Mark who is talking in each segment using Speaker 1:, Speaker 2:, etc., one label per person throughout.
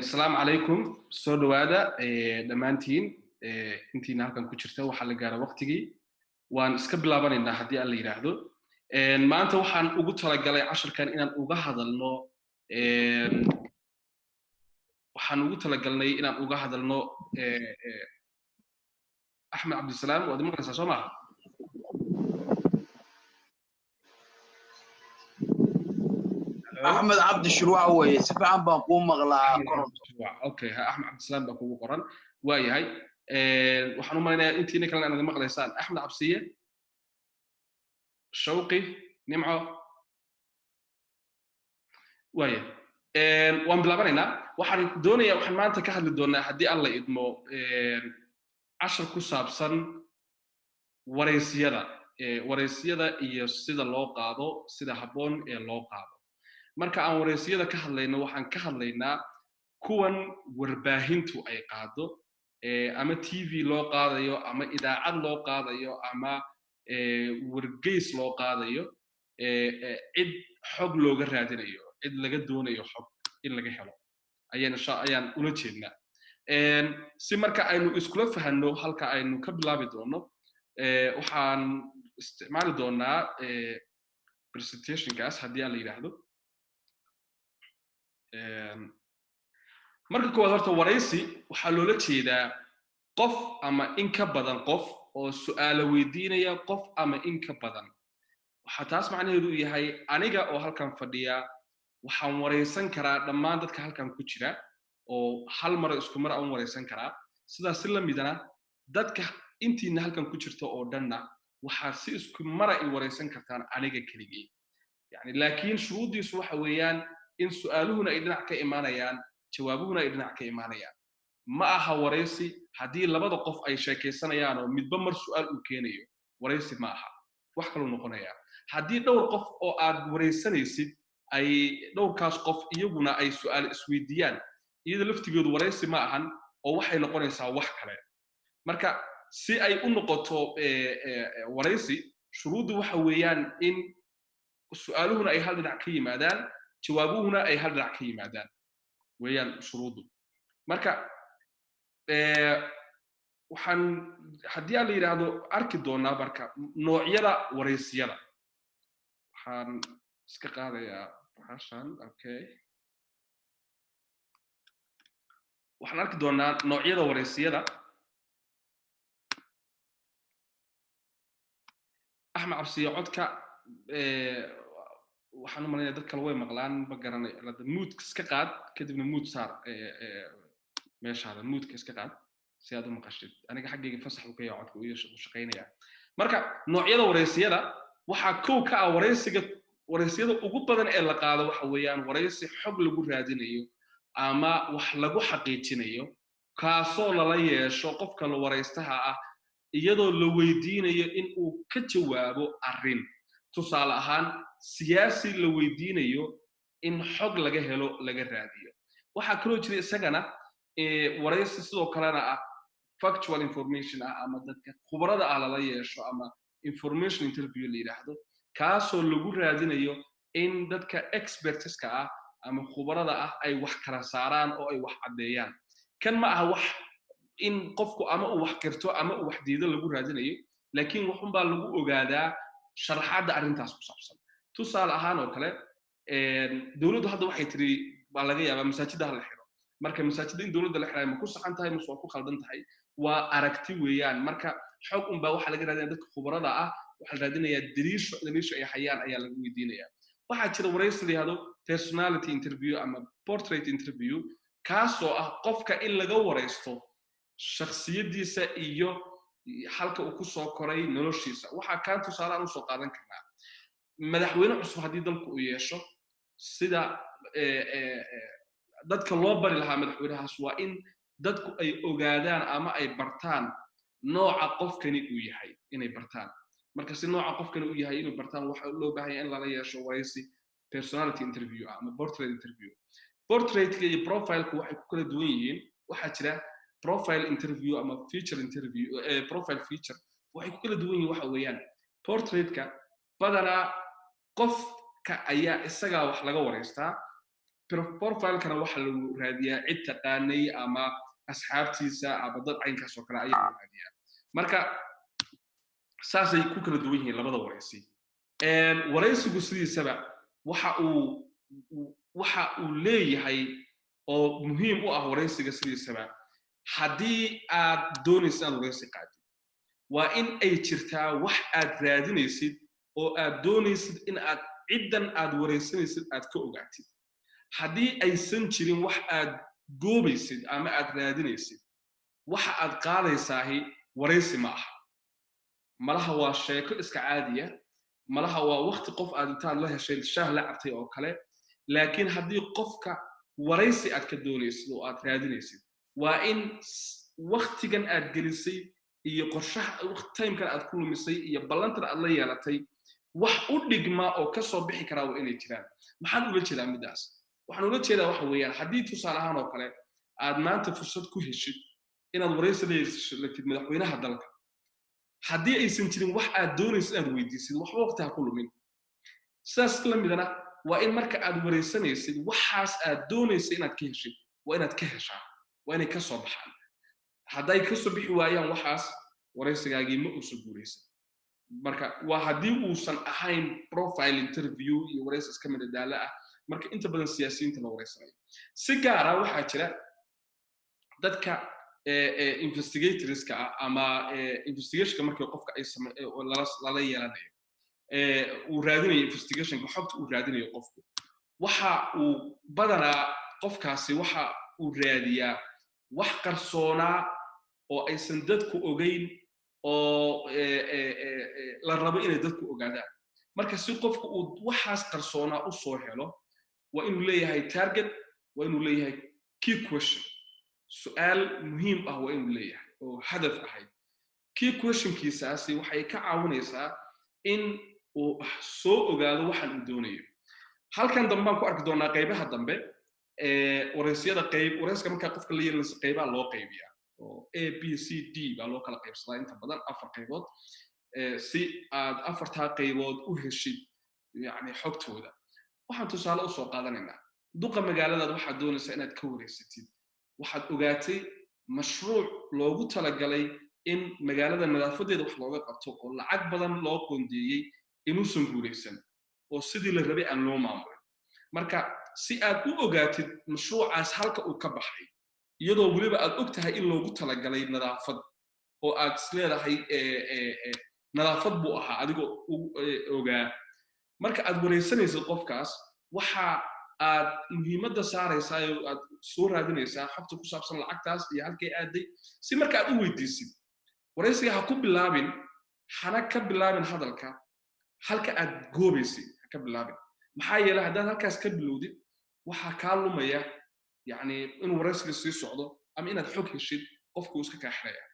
Speaker 1: Asalaamu calaykum, soo dhowaada dhammaantiin intiina halkan ku jirta. Waxaa la gaara waqtigii, waan iska bilaabanaynaa haddii aan la yidhaahdo. Maanta waxaan ugu talagalay casharkan inaan uga hadalno, waxaan ugu talagalnay inaan uga hadalno. Axmed Cabdisalaam, waad imaqlaysaa soo maha?
Speaker 2: Axmed Cabdi Shurwac weye, si fiican baan kuu maqlaa koronto.
Speaker 1: Okay, ha, Axmed Cabdisalaam baa kugu qoran, waa yahay. Waxaan u malaynayaa intiina kalena inaad maqlaysaan. Axmed Cabsiye, Shawqi, Nimco, waaya, waan bilaabanaynaa. Waxaan doonayaa, waxaan maanta ka hadli doonaa haddii Alla idmo cashar ku saabsan wareysiyada, wareysiyada iyo sida loo qaado, sida habboon ee loo qaado. Marka aan wareysiyada ka hadlayno, waxaan ka hadlaynaa kuwan warbaahintu ay qaado, ama TV loo qaadayo, ama idaacad loo qaadayo, ama wargeys loo qaadayo, cid xog looga raadinayo, cid laga doonayo xog in laga helo ayaan insha ayaan ula jeednaa. Si marka aynu iskula fahanno halka aynu ka bilaabi doono, waxaan isticmaali doonaa presentationkaas haddii aan la yidhaahdo. Marka koowaad horta, waraysi waxaa loola jeedaa qof ama in ka badan qof oo su'aalo weydiinaya qof ama in ka badan. Waxaa taas macnaheedu u yahay, aniga oo halkan fadhiya waxaan waraysan karaa dhammaan dadka halkan ku jira oo hal maro isku mar aan waraysan karaa. Sidaas si la midana dadka intiina halkan ku jirta oo dhanna waxaa si isku mara i waraysan kartaan aniga keligii yani. Laakiin shuruuddiisu waxa weeyaan in su'aaluhuna ay dhinac ka imaanayaan, jawaabuhuna ay dhinac ka imaanayaan. Ma aha waraysi haddii labada qof ay sheekaysanayaan oo midba mar su'aal uu keenayo, waraysi ma aha, wax kaluu noqonaya. Haddii dhowr qof oo aad waraysanaysid ay dhowrkaas qof iyaguna ay su'aal isweydiiyaan, iyada laftigeedu waraysi ma ahan oo waxay noqonaysaa wax kale. Marka si ay u noqoto waraysi, shuruuddu waxa weeyaan in su'aaluhuna ay hal dhinac ka yimaadaan, jawaabuhuna ay hal dhinac ka yimaadaan weeyaan shuruuddu. Marka waxaan haddii aan la yidhaahdo arki doonaa marka noocyada waraysiyada. Waxaan iska qaadayaa bahashan. Okay, waxaan arki doonaa noocyada waraysiyada. Axmed Cabsiye, codka waxaan u malaynaya dad kale way maqlaan, ma garanayo. Mute iska qaad, kadibna mute saar meeshaada, mute-ka iska qaad si aad u maqashid. Aniga xaggayga fasax buu ka yahay, codka uu shaqaynaya. Marka noocyada wareysiyada waxaa kow ka ah wareysiga. Wareysiyada ugu badan ee la qaado waxa weeyaan wareysi xog lagu raadinayo ama wax lagu xaqiijinayo, kaasoo lala yeesho qofka la wareystaha ah iyadoo la weydiinayo in uu ka jawaabo arrin. Tusaale ahaan, siyaasi la weydiinayo in xog laga helo, laga raadiyo. Waxaa kaloo jira isagana waraysi sidoo kalena ah factual information ah, ama dadka khubarada ah lala yeesho, ama information interview la yidhaahdo, kaasoo lagu raadinayo in dadka expertiska ah ama khubarada ah ay wax kala saaraan oo ay wax caddeeyaan. Kan ma aha wax in qofku ama uu wax qirto ama uu wax diido lagu raadinayo, laakiin waxunbaa lagu ogaadaa sharaxaadda arrintaas ku saabsan. Tusaale ahaan oo kale, dowladdu hadda waxay tiri baa laga yaabaa masaajidda ha la xiro. Marka masaajidda in dowladda la xirayo ma ku saxan tahay mase waa ku khaldan tahay? Waa aragti weeyaan. Marka xog unbaa waxaa laga raadinaya dadka khubarada ah, waxaa la raadinayaa daliisho, daliisho ay hayaan ayaa lagu weydiinaya. Waxaa jira waraysi la yihahdo personality interview ama portrait interview, kaasoo ah qofka in laga waraysto shakhsiyaddiisa iyo halka uu ku soo koray, noloshiisa. Waxaa kaan tusaale aan usoo qaadan karnaa madaxweyne cusub haddii dalku uu yeesho, sida dadka loo bari lahaa madaxweynahaas waa in dadku ay ogaadaan ama ay bartaan nooca qofkani uu yahay inay bartaan. Marka si nooca qofkani uu yahay inay bartaan, waxa loo baahan yahay in lala yeesho waraysi personality interview ah ama portrait interview. Portraitka iyo profileka waxay ku kala duwan yihiin, waxaa jira profile interview ama feature interview, profile feature. Waxay ku kala duwan yihiin waxa weeyaan, portraitka badanaa qof Qofka ayaa isagaa wax laga waraystaa. Profilekana waxa lagu raadiyaa cid taqaanay ama asxaabtiisa ama dad caynkaas oo kale ayaa lagu raadiyaa. Marka saasay ku kala duwan yihiin labada waraysi. Waraysigu sidiisaba waxa uu leeyahay oo muhiim u ah waraysiga sidiisaba, haddii aad doonaysid inaad waraysi qaadid, waa in ay jirtaa wax aad raadinaysid oo aad doonaysid in aad ciddan aad waraysanaysid aad ka ogaatid. Haddii aysan jirin wax aad goobaysid ama aad raadinaysid, waxa aad qaadaysaahi waraysi ma aha. Malaha waa sheeko iska caadiya, malaha waa wakti qof aad intaad la heshay shaah la cabtay oo kale. Laakiin haddii qofka waraysi aad ka doonaysid oo aad raadinaysid, waa in waktigan aad gelisay iyo qorshaha timekan aad ku lumisay iyo ballantan aad la yeelatay wax u dhigma oo ka soo bixi karaa waa inay jiraan. Maxaan ula jeedaa middaas? Waxaan ula jeedaa waxa weeyaan, haddii tusaale ahaan oo kale aad maanta fursad ku heshid inaad waraysi la yeelatid madaxweynaha dalka, haddii aysan jirin wax aad doonaysid inaad weydiisid, waxba waqti ha ku lumin. Sidaas la midana waa in marka aad waraysanaysid, waxaas aad doonaysa inaad ka heshid waa inaad ka heshaa, waa inay ka soo baxaan. Hadday ka soo bixi waayaan waxaas, waraysigaagii ma uusan guulaysan. Marka waa haddii uusan ahayn profile interview iyo waraysi iska madadaalo ah. Marka inta badan siyaasiyiinta la waraysanayo si gaara, waxaa jira dadka investigatorska ah ama investigationka markii qofka ay lala yeelanayo, uu raadinayo investigationka, xogta uu raadinayo qofku, waxa uu badanaa qofkaasi waxa uu raadiyaa wax qarsoonaa oo aysan dadku ogeyn oo la rabo inay dadku ogaadaan. Marka si qofku uu waxaas qarsoonaa u soo helo, waa inuu leeyahay target, waa inuu leeyahay key question, su'aal muhiim ah waa inuu leeyahay oo hadaf ahayd. Key questionkiisaasi waxay ka caawinaysaa in uu soo ogaado waxan uu doonayo. Halkan dambe baan ku arki doonaa qaybaha dambe waraysyada. Qayb warayska markaa qofka la yeelanaysa qaybaha loo qaybiyaa oo A, B, C, D baa loo kala qaybsadaa, inta badan afar qaybood. Si aad afartaa qaybood u heshid, yani xogtooda, waxaan tusaale usoo qaadanaynaa duqa magaaladaad waxaad doonaysaa inaad ka wareysatid. Waxaad ogaatay mashruuc loogu talagalay in magaalada nadaafadeeda wax looga qabto oo lacag badan loo qoondeeyey inuusan guulaysan oo sidii la rabay aan loo maamulin. Marka si aad u ogaatid mashruucaas halka uu ka baxay, iyadoo weliba aad og tahay in loogu talagalay nadaafad oo aad isleedahay nadaafad buu ahaa adigoo ogaa, marka aad waraysanaysid qofkaas, waxa aad muhiimadda saaraysaa oo aad soo raadinaysaa xogta ku saabsan lacagtaas iyo halkay aaday. Si marka aad u weydiisid waraysiga, ha ku bilaabin, hana ka bilaabin hadalka halka aad goobaysid, ha ka bilaabin. Maxaa yeelay haddaad halkaas ka bilowdid, waxaa kaa lumaya yacni inuu waraysiga sii socdo ama inaad xog heshid, qofku uu iska kaa xiraya.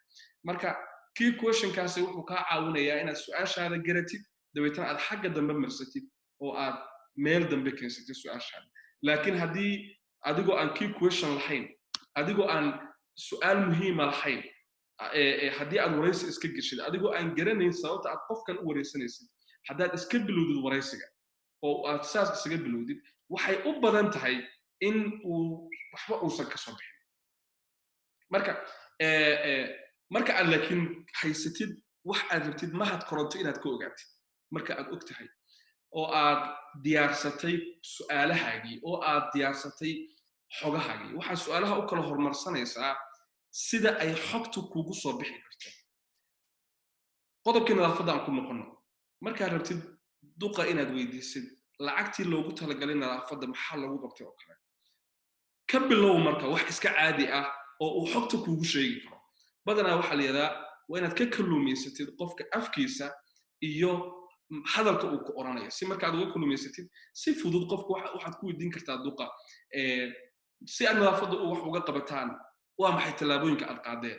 Speaker 1: Marka key questionkaasi wuxuu kaa caawinayaa inaad su-aashaada garatid, dabeetana aad xagga dambe marsatid oo aad meel dambe keensatid su-aashaada. Laakiin haddii adigoo aan key question lahayn, adigoo aan su-aal muhiima lahayn, haddii aad waraysi iska geshid adigoo aan garanayn sababta aad qofkan u waraysanaysid, haddaad iska bilowdid waraysiga oo aad saas isaga bilowdid, waxay u badan tahay in uu waxba uusan ka soo bixin. Marka aad laakiin haysatid wax aad rabtid mahad koronto inaad ka ogaatid, marka aad og tahay oo aad diyaarsatay su'aalahaagii oo aad diyaarsatay xogahaagii, waxaad su'aalaha u kala horumarsanaysaa sida ay xogtu kugu soo bixi karto. Qodobkii nadaafadda aan ku noqono. Markaad rabtid duqa inaad weydiisid lacagtii loogu talagalay nadaafadda maxaa lagu qabtay oo kale, ka bilow marka wax iska caadi ah oo uu xogta kuugu sheegi karo. Badanaa waxaa la yidhahdaa waa inaad ka kalluumaysatid qofka afkiisa iyo hadalka uu ku oranayo. Si marka aad uga kalluumaysatid si fudud qofka, waxaad ku weydiin kartaa: "Duqa, si aad nadaafadda wax uga qabataan, waa maxay tallaabooyinka aad qaadeen?"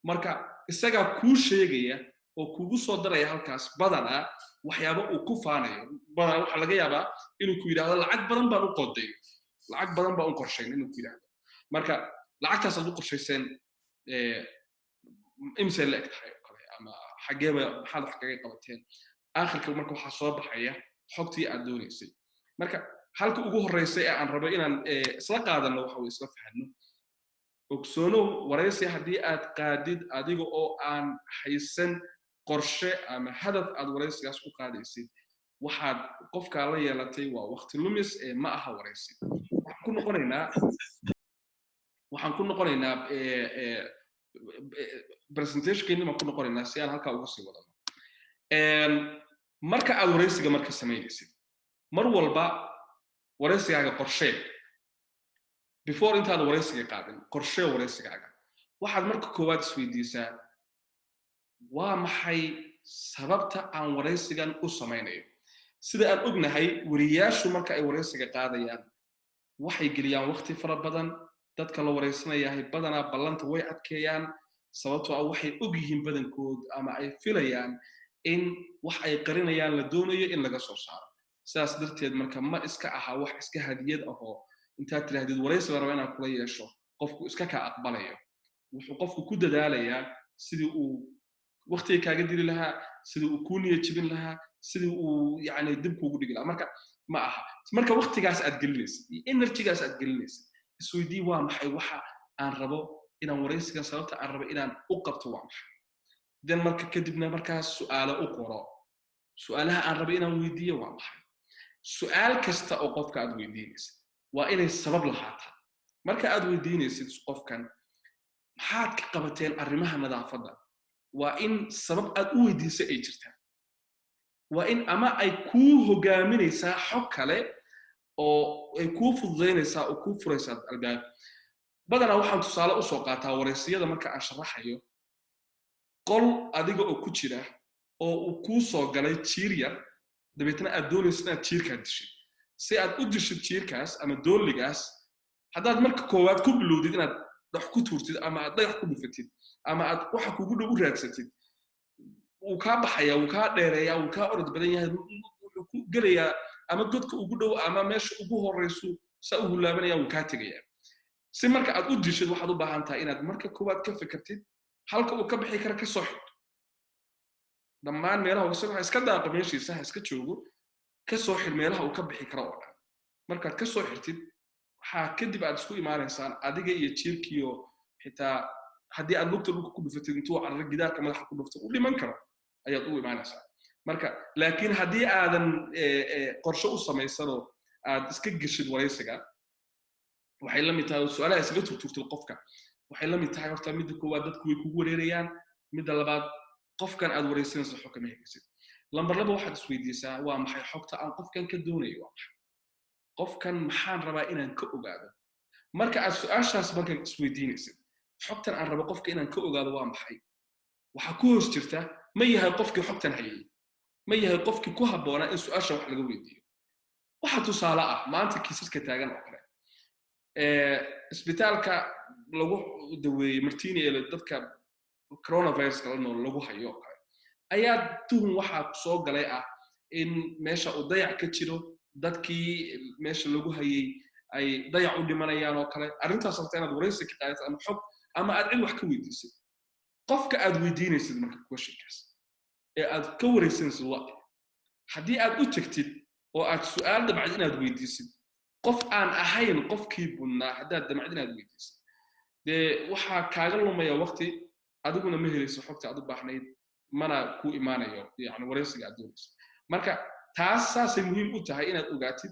Speaker 1: Marka isagaa kuu sheegaya oo kugu soo daraya halkaas badanaa waxyaabo uu ku faanayo. Badanaa waxaa laga yaabaa inuu ku yidhaahdo: "Lacag badan baan u qoday, lacag badan baan u qorshayn," inuu ku yidhaahdo. Marka lacagtaas aad u qorshayseen imisay la eg tahay oo kale, ama xaggeeba maxaad wax kaga qabateen? Aakhirka marka waxaa soo baxaya xogtii aad doonaysay. Marka halka ugu horreysa ee aan rabo inaan isla qaadanno waxa weye isla fahanno: ogsoonow, waraysi haddii aad qaadid adiga oo aan haysan qorshe ama hadaf aad waraysigaas ku qaadaysid, waxaad qofkaa la yeelatay waa waqti lumis ee ma aha waraysi. Waxaan ku noqonaynaa presentationkeeni baan ku noqonaynaa si aan halkaa uga sii wadano. Marka aad waraysiga marka samaynaysid, mar walba waraysigaaga qorshee. Before intaad waraysiga qaadin, qorshee waraysigaaga. Waxaad marka koowaad isweydiisaa: waa maxay sababta aan waraysigan u samaynayo? Sida aan ognahay, weriyaashu marka ay waraysiga qaadayaan waxay geliyaan waqti fara badan. Dadka la waraysanayahay badanaa ballanta way adkeeyaan, sababtoo ah waxay og yihiin badankood ama ay filayaan in wax ay qarinayaan la doonayo in laga soo saaro. Sidaas darteed marka ma iska aha wax iska hadiyad ahoo intaad tidhahdid "Waraysi baan raba inaan kula yeesho" qofku iska ka aqbalayo. Wuxuu qofku ku dadaalayaa sidii uu waqtiga kaaga dili lahaa, sidii uu kuu niyad jebin lahaa, sidii uu yani dib kuugu dhigi lahaa. Marka ma aha. Marka waqtigaas aad gelinaysid iyo energygaas aad gelinaysid, isweydii: waa maxay waxa aan rabo inaan waraysigan, sababta aan rabo inaan u qabto waa maxay? Den marka kadibna markaas su'aalo u qoro. Su'aalaha aan rabo inaan weydiiyo waa maxay? Su'aal kasta oo qofka aad weydiinaysid waa inay sabab lahaataa. Marka aad weydiinaysid qofkan "Maxaad ka qabateen arrimaha nadaafadda?", waa in sabab aad u weydiisay ay jirtaa. Waa in ama ay kuu hogaaminaysaa xog kale oo ay kuu fududaynaysaa oo kuu furaysaa albaab. Badanaa waxaan tusaale usoo qaataa wareysiyada marka aan sharaxayo qol adiga oo ku jira oo uu kuu soo galay jiir yar, dabeetna aad doonaysid inaad jiirkaa dishid. Si aad u dishid jiirkaas ama dooligaas, haddaad marka koowaad ku bilowdid inaad dhax ku tuurtid ama aad dhagax ku dhufatid ama aad waxa kugu dhow u raadsatid, wuu kaa baxayaa, wuu kaa dheereeyaa, wuu kaa orod badan yahay. Wuxuu ku gelayaa ama godka ugu dhow ama meesha ugu horreysu saa u hulaabanaya, wuu kaa tegayaa. Si marka aad u dishid, waxaad u baahan tahay inaad marka koowaad ka fikirtid halka uu ka bixi kara, ka soo xidho dhammaan meelaha isaga ha iska daaqo, meeshiisa ha iska joogo. Ka soo xir meelaha uu ka bixi karo oo dhan. Markaad ka soo xirtid, waxaa kadib aad isku imaanaysaan adiga iyo jiirkiyo. Xitaa haddii aad lugta dhulka ku dhufatid, intuu carro gidaarka madaxa ku dhufto u dhiman karo ayaad u imaanaysaa. Marka laakiin haddii aadan qorshe u samaysanoo aad iska geshid waraysiga, waxay la mid tahay su-aalaha isaga turturtid qofka. Waxay la mid tahay, horta midda koowaad, dadku way kugu wareerayaan. Midda labaad, qofkan aad waraysanayso xog kama helaysid. Lambar laba, waxaad isweydiisaa: waa maxay xogta aan qofkan ka doonayo? Waa maxay qofkan? Maxaan rabaa inaan ka ogaado? Marka aad su-aashaas marka isweydiinaysid, xogtan aan rabo qofka inaan ka ogaado waa maxay, waxaa ku hoos jirta: ma yahay qofkii xogtan hayay? Ma yahay qofkii ku habboonaa in su-aasha wax laga weydiiyo? Waxaa tusaale ah maanta kiisaska taagan oo kale, isbitaalka lagu daweeyey Martini ee dadka coronaviruska la nool lagu hayo oo kale ayaa tuhun waxaa soo galay ah in meesha uu dayac ka jiro, dadkii meesha lagu hayay ay dayac u dhimanayaan oo kale. Arrintaas rabta inaad waraysi ka qaadatid ama xog ama aad cid wax ka weydiisid. Qofka aad weydiinaysid marka questionkaas ee aad ka waraysanaysid waa haddii aad u tagtid oo aad su'aal dabcid inaad weydiisid qof aan ahayn qofkii budnaa, haddaad damcid inaad weydiisid, dee waxaa kaaga lumaya waqti, adiguna ma helayso xogta aad u baahnayd, mana ku imaanayo yani waraysiga aad doonayso. Marka taas saasay muhiim u tahay inaad ogaatid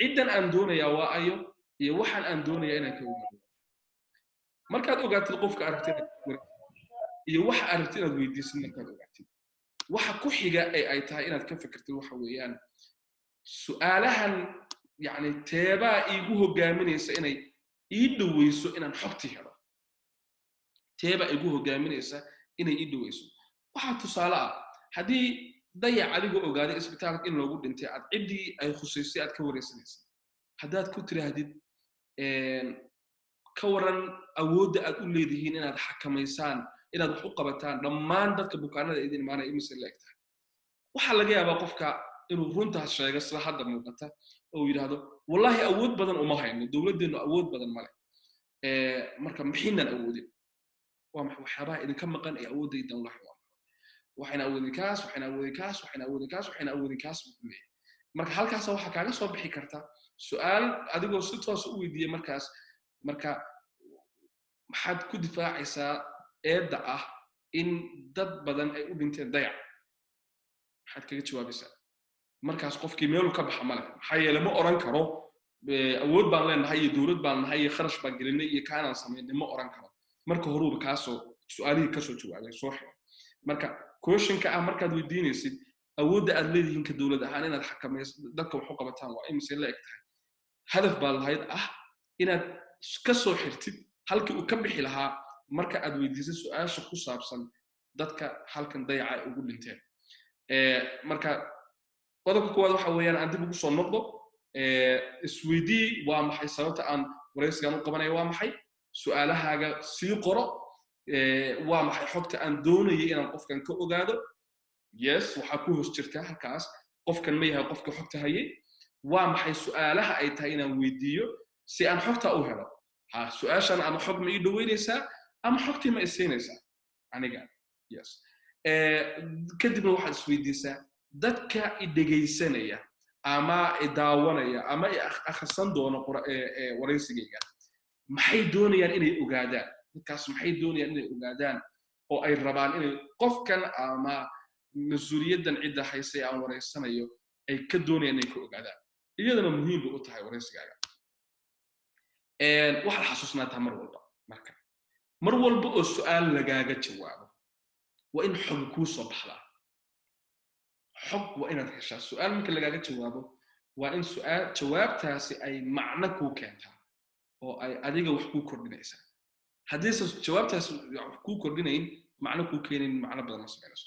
Speaker 1: ciddan aan doonayaa waa ayo iyo waxaan aan doonayaa inaan ka ogaado. Markaad ogaatid qofka aragtid iyo waxa aad rabtid inaad weydiisid, markaad ogaatid, waxa ku xiga ee ay tahay inaad ka fikirtid waxa weeyaan: su'aalahan yani teebaa iigu hogaaminaysa inay ii dhoweyso inaan xogtii helo? Teebaa iigu hogaaminaysa inay ii dhoweyso? Waxaa tusaale ah, haddii dayac adigoo ogaaday isbitaalka in loogu dhintay aad ciddii ay khusaysay aad ka wareysanaysid, haddaad ku tiraahdid "Ka waran awoodda aad u leedihiin inaad xakamaysaan, inaad wax u qabataan dhammaan dadka bukaanada idin imaanaya, imise la eg tahay?", waxaa laga yaabaa qofka inuu runtaas sheego sida hadda muuqata oo uu yidhaahdo "Wallahi awood badan uma hayno, dowladdeennu awood badan male." Marka maxiinaan awoodin? Waa maxay waxyaabaha idinka maqan ee awooddaydan lahayn? Waa maxay? Waxayna awoodin kaas, waxayna awoodin kaas, waxayna awoodin kaas, waxayna awoodin kaas, buu ku leeyahay. Marka halkaas waxaa kaaga soo bixi karta su'aal adigoo si toos u weydiiyey markaas. Marka maxaad ku difaacaysaa eedda ah in dad badan ay u dhinteen dayac? Maxaad kaga jawaabaysaa markaas? Qofkii meelu ka baxa male, maxaa yeele ma oran karo awood baan leenahay iyo dowlad baan nahay iyo kharash baan gelinay iyo kaanaan samaynay, ma oran karo. Marka horuuba kaasoo su'aalihii kasoo jawaabay soo xiray. Marka questionka ah markaad weydiinaysid awoodda aad leedihiin ka dowlad ahaan inaad xakamayso dadka wax u qabataan waa imise la eg tahay, hadaf baad lahayd ah inaad ka soo xirtid halkii uu ka bixi lahaa marka aad weydiisay su-aasha ku saabsan dadka halkan dayaca ay ugu dhinteen. Marka qodobka koowaad waxa weeyaan, aan dib ugu soo noqdo, isweydii waa maxay sababta aan waraysigan u qabanayo, waa maxay su-aalahaaga sii qoro, waa maxay xogta aan doonayay inaan qofkan ka ogaado. Yes, waxaa ku hoos jirta halkaas, qofkan ma yahay qofka xogta hayay? Waa maxay su-aalaha ay tahay inaan weydiiyo si aan xogta u helo? Ha, su-aashan ama xog ma ii dhoweynaysaa ama xogtii ma isiinaysaa aniga? Yes. Kadibna waxaad isweydiisaa dadka i dhegaysanaya ama i daawanaya ama i akhrisan doono waraysigayga maxay doonayaan inay ogaadaan? Dadkaas maxay doonayaan inay ogaadaan oo ay rabaan inay qofkan ama mas-uuliyaddan cidda haysay aan waraysanayo ay ka doonayaan inay ka ogaadaan? Iyadana muhiim bay u tahay waraysigaaga. Waxaad xasuusnaataa mar walba, marka mar walba oo su-aal lagaaga jawaabo, waa in xog kuu soo baxdaa. Xog waa inaad heshaa. Su-aal marka lagaaga jawaabo, waa in su-aal jawaabtaasi ay macno kuu keentaa oo ay adiga wax kuu kordhinaysaa. Haddiise jawaabtaasi wax kuu kordhinayn, macno kuu keenayn, macno badan ma samaynayso.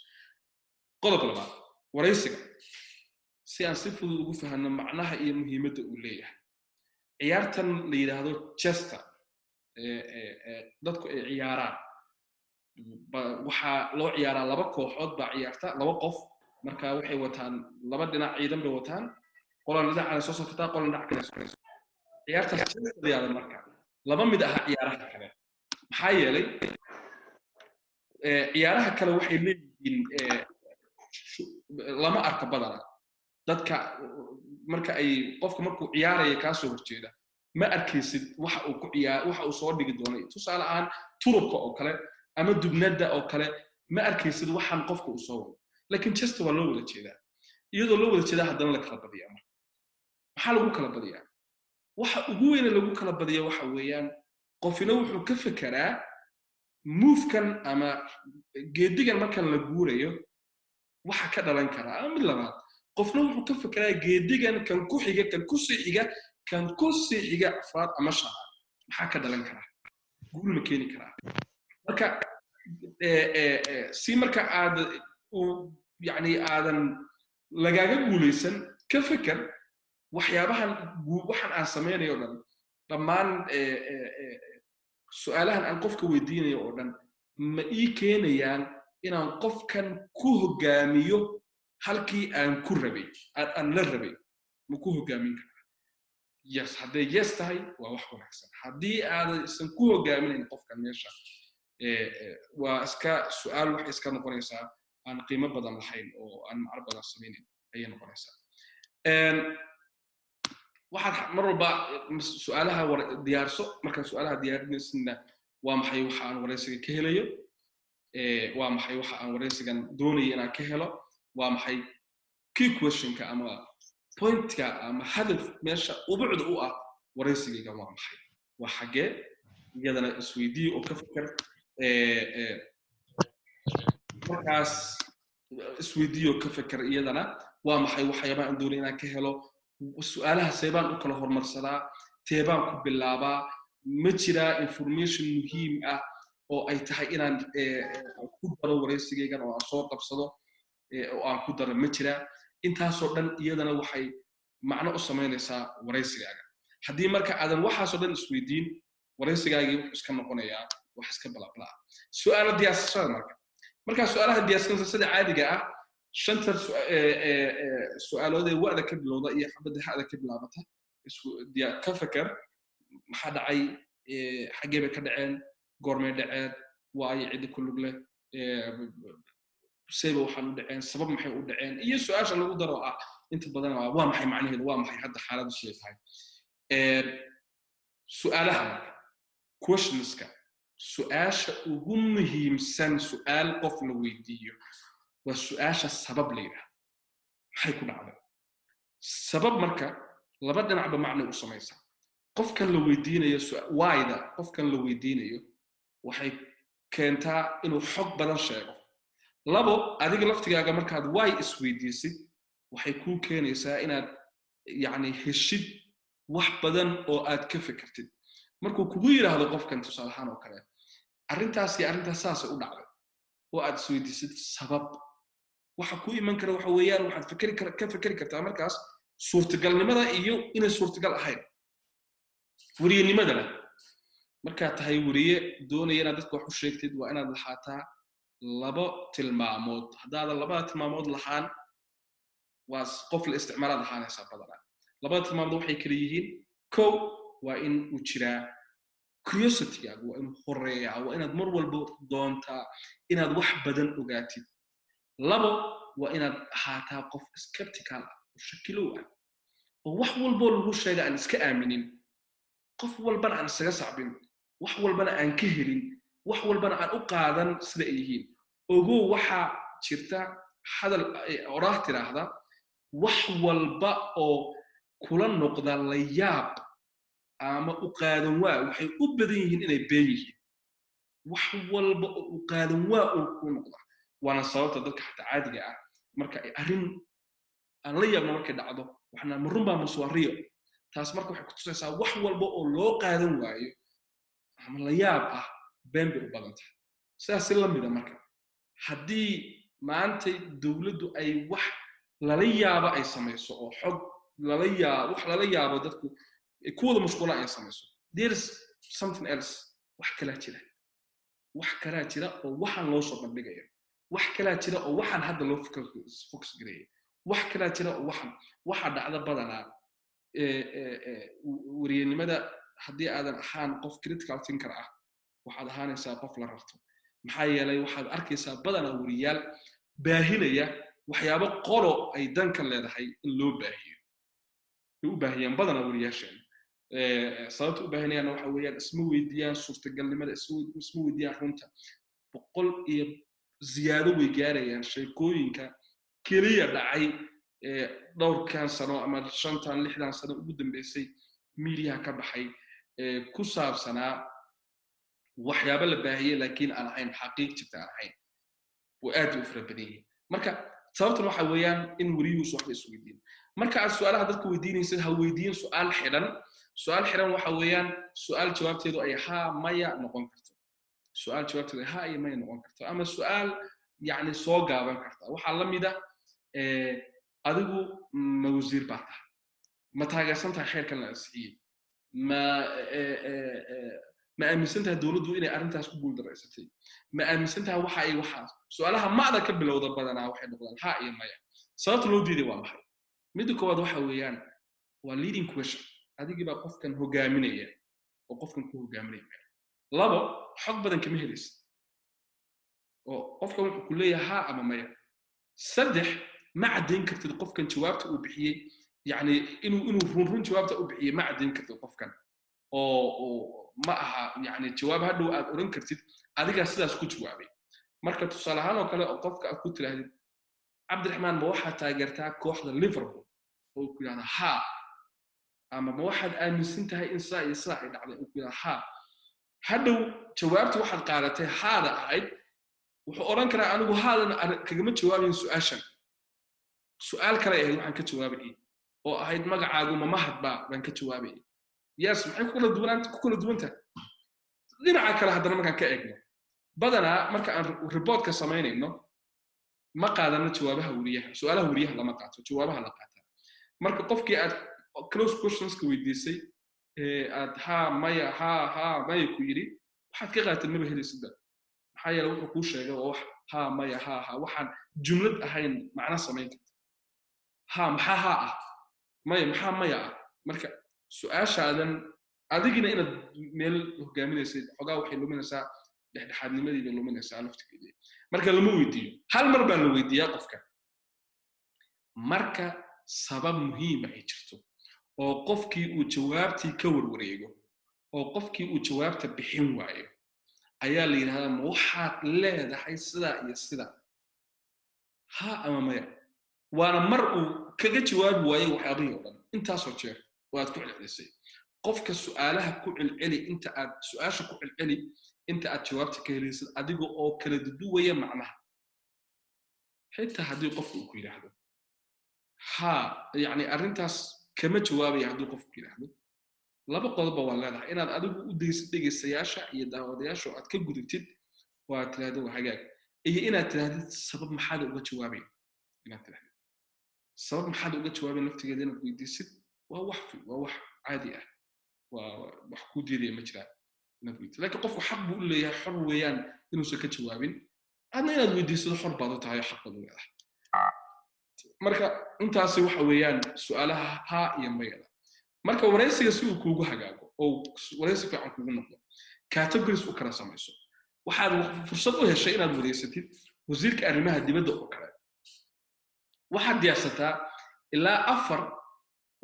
Speaker 1: Qodob labaad, waraysiga si aan si fudud ugu fahanno macnaha iyo muhiimadda uu leeyahay. Ciyaartan la yidhaahdo chess-ta dadku ay ciyaaraan, waxaa loo ciyaaraa laba kooxood baa ciyaarta, laba qof. Marka waxay wataan laba dhinac, ciidan bay wataan, qolan dhinac kale soo safataa, qolan dhinac kale soo. Ciyaartaas chess-ta la yidhahdo marka laba mid aha ciyaaraha kale, maxaa yeelay ciyaaraha kale waxay leeyihiin lama arko badana dadka marka ay qofka markuu ciyaaraya kaa soo horjeeda ma arkaysid waxa uu ku ciyaar, waxa uu soo dhigi doono. Tusaale ahaan turubka oo kale ama dubnadda oo kale, ma arkaysid waxaan qofka uu soo wado. Laakiin chess-ta waa loo wada jeedaa. Iyadoo loo wada jeedaa haddana la kala badiyaa. Marka maxaa lagu kala badiyaa? Waxa ugu weyne lagu kala badiya waxa weeyaan, qofina wuxuu ka fekeraa move-kan ama geedigan markan la guurayo waxa ka dhalan karaa ama mid labaad. Qofna wuxuu ka fekeraa geedigan kan ku xiga, kan ku sii xiga, kan ku sii xiga, afraad ama shanaad, maxaa ka dhalan karaa, guul ma keeni karaa? Marka si marka aad u yani aadan lagaaga guulaysan, ka feker waxyaabahan, waxan aan samaynayo o dhan, dhammaan su-aalahan aan qofka weydiinayo oo dhan, ma ii keenayaan inaan qofkan ku hogaamiyo halkii aan ku rabay, aan la rabay? Ma ku hogaamin karaa? Yes, hadday yes tahay waa wax wanaagsan. Haddii aadaysan ku hogaaminayn qofkan meesha, waa iska su-aal, waxay iska noqonaysaa aan qiimo badan lahayn oo aan macno badan samaynayn ayay noqonaysaa. Waxaad mar walba su-aalaha diyaarso. Markaad su-aalaha diyaarinaysidna, waa maxay waxa aan waraysiga ka helayo? Waa maxay waxa aan waraysigan doonaya inaan ka helo? Waa maxay key questionka ama pointka ama hadaf meesha ubucda u ah waraysigayga? Waa maxay? Waa xaggee? Iyadana isweydiiye oo ka fikir. Markaas isweydiiyo, ka fikir iyadana, waa maxay waxyaabaha aan doonaya inaan ka helo? Su-aalaha seebaan u kala horumarsadaa? Teebaan ku bilaabaa? Ma jiraa information muhiim ah oo ay tahay inaan ku daro waraysigaygan oo aan soo qabsado oo aan ku daro? Ma jiraa? Intaasoo dhan iyadana waxay macno u samaynaysaa waraysigaaga. Haddii marka aadan waxaasoo dhan isweydiin, waraysigaagii wuxuu iska noqonayaa wax iska balabla. Su-aalo diyaarsashada, marka markaa su-aalaha diyaarsanaysa, sida caadiga ah shanta su-aalood ee wa'da ka bilowda iyo xabadda ha'da ka bilaabata ka feker. Maxaa dhacay? Xaggee bay ka dhaceen? Goormay dhaceen? Waa ay ciddi ku lug leh? Sayba waxaan u dhaceen? Sabab maxay u dhaceen? Iyo su-aasha lagu daro ah Inta badan waa maxay macnaheedu? Waa maxay hadda xaaladdu siday tahay? Su'aalaha marka, questionska, su-aasha ugu muhiimsan su-aal qof la weydiiyo waa su-aasha sabab la yidhahdo. Maxay ku dhacday? Sabab marka laba dhinacba macnay u samaysaa. Qofkan la weydiinayo wayda, qofkan la weydiinayo waxay keentaa inuu xog badan sheego. Labo, adiga laftigaaga markaad why isweydiisid, waxay kuu keenaysaa inaad yacni heshid wax badan oo aad ka fikirtid. Markuu kugu yidhaahdo qofkan, tusaale ahaan oo kale, arrintaas iyo arrintaas saasay u dhacday, oo aad isweydiisid sabab, waxa ku iman kara waxa weeyaan waxaad fikri kar ka fikri kartaa markaas suurtagalnimada iyo inay suurtagal ahayn. Weriyenimadana, markaad tahay weriye doonaya inaad dadka wax u sheegtid, waa inaad lahaataa labo tilmaamood. Haddaadan labada tilmaamood lahaan, waa qof la isticmaalaad ahaanaysaa badanaa. Labada tilmaamood waxay kala yihiin: kow, waa in uu jiraa curiositygaagu, waa inuu horeeyaa, waa inaad mar walba doontaa inaad wax badan ogaatid. Labo, waa inaad ahaataa qof skeptical ah oo shakilow ah, oo wax walboo lagu sheega aan iska aaminin, qof walbana aan isaga sacbin, wax walbana aan ka helin, wax walbana aan u qaadan sida ay yihiin. Ogow, waxaa jirta hadal oraah tiraahda: wax walba oo kula noqda la yaab ama u qaadan waa, waxay u badan yihiin inay been yihiin. Wax walba oo u qaadan waa oo kuu noqda, waana sababta dadka xataa caadiga ah marka ay arrin aan la yaabno markay dhacdo waxna ma runbaa mase waa riyo. Taas marka waxay kutusaysaa wax walba oo loo qaadan waayo ama la yaab ah been bay u badan tahay. Sidaas si la mida, marka haddii maantay dowladdu ay wax lala yaabo ay samayso, oo xog lala yaabo, wax lala yaabo dadku ku wada mashquulaan ay samayso, there is something else, wax kalaa jira, wax kalaa jira oo waxaan loo soo bandhigayo, wax kalaa jira oo waxaan hadda loo focus gareeyay, wax kalaa jira oo waxan waxa dhacda. Badanaa weriyanimada, haddii aadan ahaan qof critical thinker ah, waxaad ahaanaysaa qof la rarto. Maxaa yeelay, waxaad arkaysaa badanaa weriyaal baahinaya waxyaabo qolo ay danka leedahay in loo baahiyo ay u baahiyaan. Badanaa weriyaasheena sababta u baahinayaanna waxa weeyaan isma weydiiyaan suurtagalnimada, isma weydiiyaan runta. 100 iyo ziyaado way gaarayaan sheekooyinka keliya dhacay dhowrkan sano ama 5tan 6dan sano ugu dambeysay miidiyaha ka baxay, ku saabsanaa waxyaabo la baahiyey laakiin aan ahayn xaqiiq jirta aan ahayn. Way aad u fara badan yihiin. Marka sababtan waxa weeyaan in weriyuhuusu waxba isweydiin. Marka aad su-aalaha dadka weydiinaysid, ha weydiin su-aal xidhan. Su-aal xidhan waxa weeyaan su-aal jawaabteedu ay haa, maya noqon karto, su-aal jawaabteedu ay haa iyo maya noqon karto, ama su-aal yacni soo gaaban karta. Waxaa la mid ah: adigu ma wasiir baa tahay? Ma taageersan tahay xeerkan la ansixiyey? Ma aaminsan tahay dowladdu inay arrintaas ku guuldaraysatay? Ma aaminsan tahay waxa ay waxaas? Su-aalaha ma'da ka bilowda badanaa waxay noqdaan ha iyo maya. Sababta loo diiday waa maxay? Midda koowaad waxa weeyaan waa leading question, adigii baa qofkan hogaaminaya oo qofkan ku hogaaminaya. Labo, xog badan kama helaysid oo qofkan wuxuu ku leeyahay ha ama maya. Saddex, ma caddayn kartid qofkan jawaabta uu bixiyey, yacni inuu run run jawaabta u bixiyey ma caddayn kartid qofkan, oo ma aha yacni jawaab hadhow aad oran kartid adigaa sidaas ku jawaabay. Marka tusaale ahaan oo kale, oo qofka aad ku tiraahdid: "Cabdiraxmaan, ma waxaad taageertaa kooxda Liverpool?" oo ku yidhahda ha, ama "Ma waxaad aaminsan tahay in sidaa iyo sidaa ay dhacday?" oo ku yidhahda ha, hadhow jawaabta waxaad qaadatay haada ahayd, wuxuu odhan karaa: "Anigu haadan kagama jawaabayn su-aashan, su-aal kale ahayd waxaan ka jawaabayay oo ahayd magacaagu ma Mahadba baan ka jawaabayay." Yes, maxay ku kala duwan tahay? Dhinaca kale haddana markaan ka eegno, badanaa marka aan reportka samaynayno ma qaadano jawaabaha weriyaha. Su-aalaha weriyaha lama qaato, jawaabaha la qaataa. Marka qofkii aad close questionska weydiisay, aad ha, maya, ha, ha, maya ku yidhi, waxaad ka qaaatid maba helaysidba. Maxaa yeele, wuxuu kuu sheegay oo wax ha, maya, ha, ha, waxaan jumlad ahayn macno samayn karta. Ha, maxaa ha ah? Maya, maxaa maya ah? Marka su-aashaadan adigina inaad meel hogaaminaysay xogaa waxay luminaysaa, dhexdhexaadnimadii bay luminaysaa laftigeedii. Marka lama weydiiyo, hal mar baa la weydiiyaa qofka. Marka Sabab muhiima ay jirto oo qofkii uu jawaabtii ka warwareego oo qofkii uu jawaabta bixin waayo, ayaa la yidhahdaa: "Ma waxaad leedahay sidaa iyo sidaa, ha ama maya?" Waana mar uu kaga jawaabi waayey waxyaabihii o dhan intaasoo jeer oo aad ku celcelisay. Qofka su'aalaha ku celceli inta aad su-aasha ku celceli inta aad jawaabta ka helaysid, adiga oo kala duduwaya macnaha. Xitaa haddii qofka uu ku yidhaahdo ha, yacni arrintaas kama jawaabaya, haddii qofku ku yidhaahdo, laba qodobba waa leedahay: inaad adigu u daysid dhegaystayaasha iyo daawadayaasha oo aad ka gudubtid oo aad tidhahdo "Waa hagaag," iyo inaad tidhahdid "Sabab maxaad uga jawaabay?" Inaad tidhahdid "Sabab maxaad uga jawaabay?" laftigeeda inaad weydiisid waa wax caadi ah, waa wax kuu diidaya ma jiraan inaad weydiisid. Laakiin qofku xaq buu u leeyahay, xor weeyaan inuusan ka jawaabin. Adna inaad weydiisado xor baad u tahay oo xaq baad u leedahay. Marka intaasi waxa weeyaan su'aalaha haa iyo mayada. Marka waraysiga si uu kuugu hagaago oo waraysi fiican kuugu noqdo, categories u kala samayso. Waxaad fursad u heshay inaad wareysatid wasiirka arrimaha dibadda oo kale, waxaad diyaarsataa ilaa afar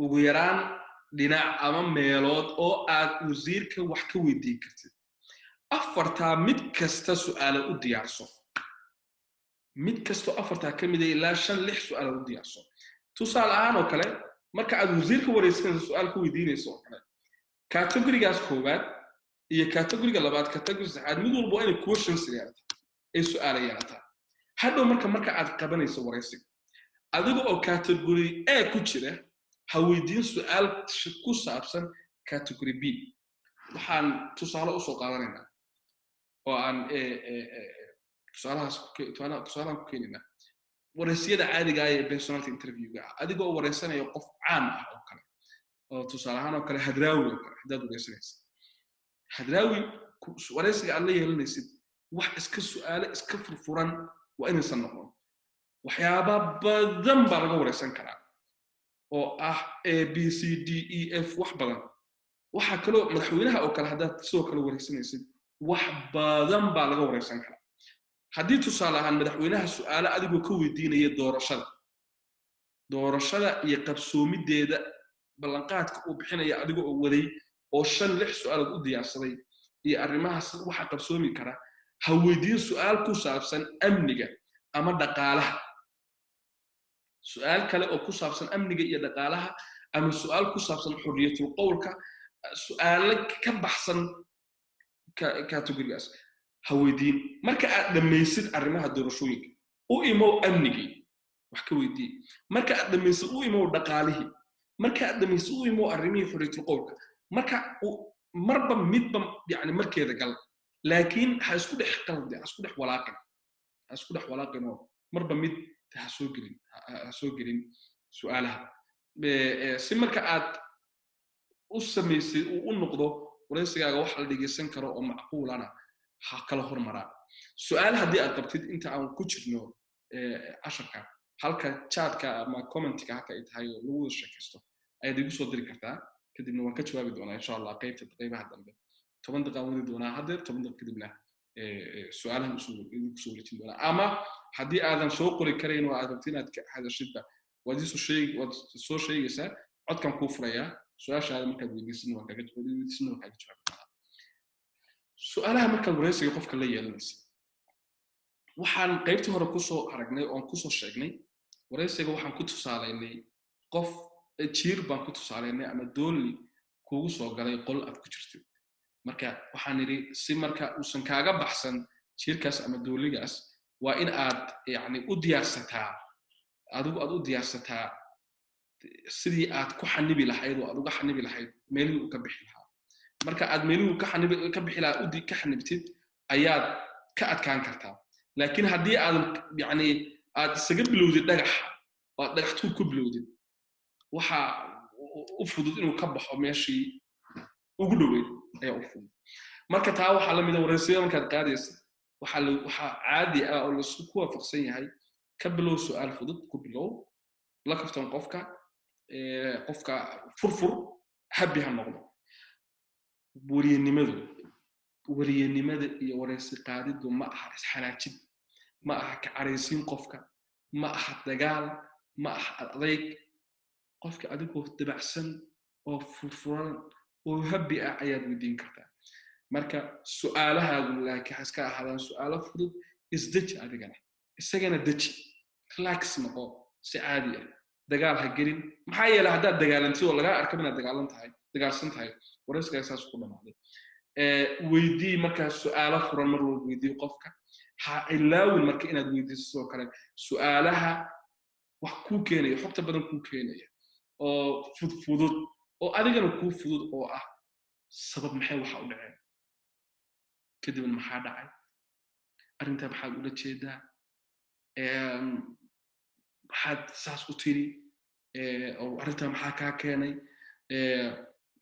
Speaker 1: ugu yaraan dhinac ama meelood oo aad wasiirka wax ka weydiin kartid. Afartaa mid kasta su'aalo u diyaarso. Mid kastoo afartaa ka mid a ilaa shan, lix su'aalood u diyaarso. Tusaale ahaan oo kale, marka aad wasiirka wareysanayso, su'aal ka weydiinayso oo kale, categorygaas koowaad iyo categoryga labaad, category saddexaad, mid walba waa inay questions yeelataa, ay su'aala yeelataa. Hadhow marka aad qabanayso waraysiga, adiga oo category A ku jira, ha weydiin su'aal ku saabsan category B. Waxaan tusaale usoo qaadanaynaa oo aan tusaalahaas tusaalahan ku keenaynaa waraysiyada caadiga ah ee personality interviewga ah. Adigoo waraysanaya qof caan ah oo kale, oo tusaale ahaan oo kale Hadraawi oo kale haddaad waraysanaysid, Hadraawi waraysiga aad la yeelanaysid wax iska su'aale iska furfuran waa inaysan noqon. Waxyaaba badan baa laga waraysan karaa oo ah A, B, C, D, E, F, wax badan. Waxaa kaloo madaxweynaha oo kale haddaad sidoo kale waraysanaysid, wax badan baa laga waraysan karaa. Haddii tusaale ahaan madaxweynaha su'aale adigoo ka weydiinaya doorashada iyo qabsoomideeda, ballanqaadka uu bixinaya, adiga oo waday oo shan, lix su'aalood u diyaarsaday iyo arrimahaas waxa qabsoomi kara, ha weydiin su'aal ku saabsan amniga ama dhaqaalaha, su'aal kale oo ku saabsan amniga iyo dhaqaalaha, ama su'aal ku saabsan xorriyatul qowlka. Su'aalo ka baxsan categorygaas ha weydiin. Marka aad dhammaysid arrimaha doorashooyinka, u imow amnigii, wax ka weydii. Marka aad dhammaysid, u imow dhaqaalihii. Marka aad dhammaysid, u imow arrimihii xorriyatul qowlka. Marka marba midba yani markeeda gal, laakiin ha isku dhex qaldi, ha isku dhex walaaqin, ha isku dhex walaaqin oo marba mid ha soo gelin, ha soo gelin su'aalaha, si marka aad u samaysid uu u noqdo waraysigaaga wax la dhegeysan karo oo macquulana ha kala hormaraan. Su'aal haddii aad qabtid inta aan ku jirno casharka, halka chatka ama commentka halka ay tahay oo lagu wada sheekaysto ayaad igu soo diri kartaa, kadibna waan ka jawaabi doonaa, insha Allah, qaybta qaybaha dambe. 10 daqiiqaan wadi doonaa haddeer, 10 daqiiq kadibna su'aalahan idinku soo wareejin doonaa. Ama haddii aadan soo qori karayn oo aad rabtid inaad ka hadashidba, waad iisoo sheegi, waad soo sheegaysaa, codkan kuu furayaa. Su-aashaada markaad weydiisidna waan kaaga jawaabi doonaa. Su-aalaha markaad wareysiga qofka la yeelanaysa, waxaan qaybtii hore kusoo aragnay oon kusoo sheegnay wareysiga waxaan ku tusaalaynay qof jiir baan ku tusaalaynay ama dooli kugu soo galay qol aad ku jirtid. Marka waxaan idhi, si marka uusan kaaga baxsan jiirkaas ama dooligaas, waa in aad yani u diyaarsataa, adigu aad u diyaarsataa sidii aad ku xanibi lahayd oo aad uga xanibi lahayd meelihii uu ka bixi lahaa. Marka aad meelihii uu ka xanibi ka bixi lahaa ka xanibtid, ayaad ka adkaan kartaa. Laakiin haddii aadan yani aad isaga bilowdid dhagaxa oo aad dhagax tuur ku bilowdid, waxa u fudud inuu ka baxo meeshii ugu dhoweyd ayaa u fudud. Marka taa waxaa la mid a wareysiyada markaad qaadaysid, waxaa caadi ah oo laisku ku waafaqsan yahay: ka bilow su'aal fudud, ku bilow, la kaftan qofka, qofka furfur, happy ha noqdo. Weriyanimada iyo wareysi qaadiddu ma aha isxanaajid, ma aha ka caraysiin qofka, ma aha dagaal, ma aha adayg. Qofka adigoo dabacsan oo furfuran oo happy ah ayaad weydiin kartaa. Marka su'aalahaagu laakiin ha iska ahaadaan su'aalo fudud. Isdeji adigana, isagana deji, relax noqo, si caadi ah, dagaal ha gelin. Maxaa yeelay haddaad dagaalantid oo lagaa arko inaad dagaalan tahay, dagaalsan tahay, waraysigaa saas ku dhamaaday. Weydii markaa su'aalo furan mar walba weydii qofka. Ha ilaawin marka inaad weydiiso sidoo kale su'aalaha wax kuu keenaya, xogta badan kuu keenaya oo fudfudud oo adigana kuu fudud, oo ah sabab maxay waxa u dhaceen, kadibna maxaa dhacay, arrintaa maxaad ula jeedaa, maxaad saas u tiri, oo arrintaa maxaa kaa keenay,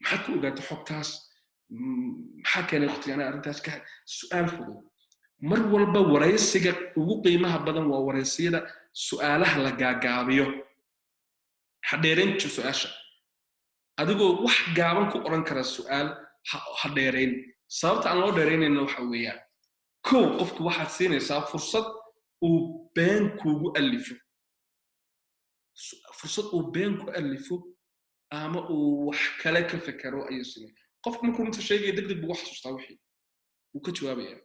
Speaker 1: maxaad ku ogaatay xogtaas, maxaa keenay waqtiga anaa arrintaas ka. Su'aal fudud mar walba. Waraysiga ugu qiimaha badan waa waraysiyada su'aalaha la gaagaabiyo. Ha dheerayn su-aasha. Adigoo wax gaaban ku odhan kara su'aal, ha dheerayn. Sababta aan loo dheeraynayna waxa weeyaan, kow, qofku waxaad siinaysaa fursad uu been kuugu alifo, fursad uu been ku alifo ama uu wax kale ka fekero ayuu siinaya. Qofku markuu runta sheegaya, deg deg buu wax xasuustaa wixii wuu ka jawaabaya.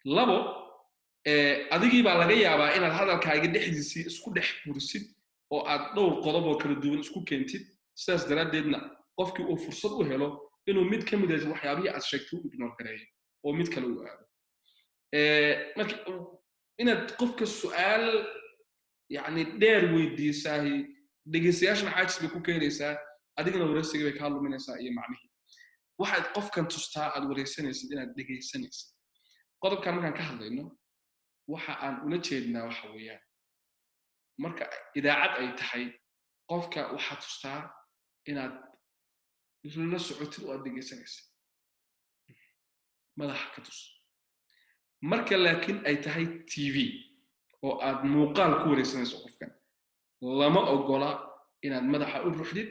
Speaker 1: Labo, adigii baa laga yaabaa inaad hadalkaaga dhexdiisii isku dhex burisid oo aad dhowr qodob oo kala duwan isku keentid. Sidaas daraaddeedna qofkii uu fursad u helo inuu mid ka mid ah waxyaabihii aad sheegtay u ignore gareeyo oo mid kale uu aado. Marka inaad qofka su'aal yani dheer weydiisaahi dhegeystayaashana caajis bay ku keenaysaa, adigana wareysiga bay kaa luminaysaa iyo macnihii. Waxaad qofkan tustaa aad wareysanaysid inaad dhegeysanaysid. Qodobkan markaan ka hadlayno, waxa aan ula jeednaa waxa weeyaan, marka idaacad ay tahay, qofka waxaad tustaa inaad la socotid oo aad dhegeysanaysid, madaxa ka tus. Marka laakiin ay tahay TV oo aad muuqaal ku wareysanayso qofkan, lama ogola inaad madaxa u ruxdid.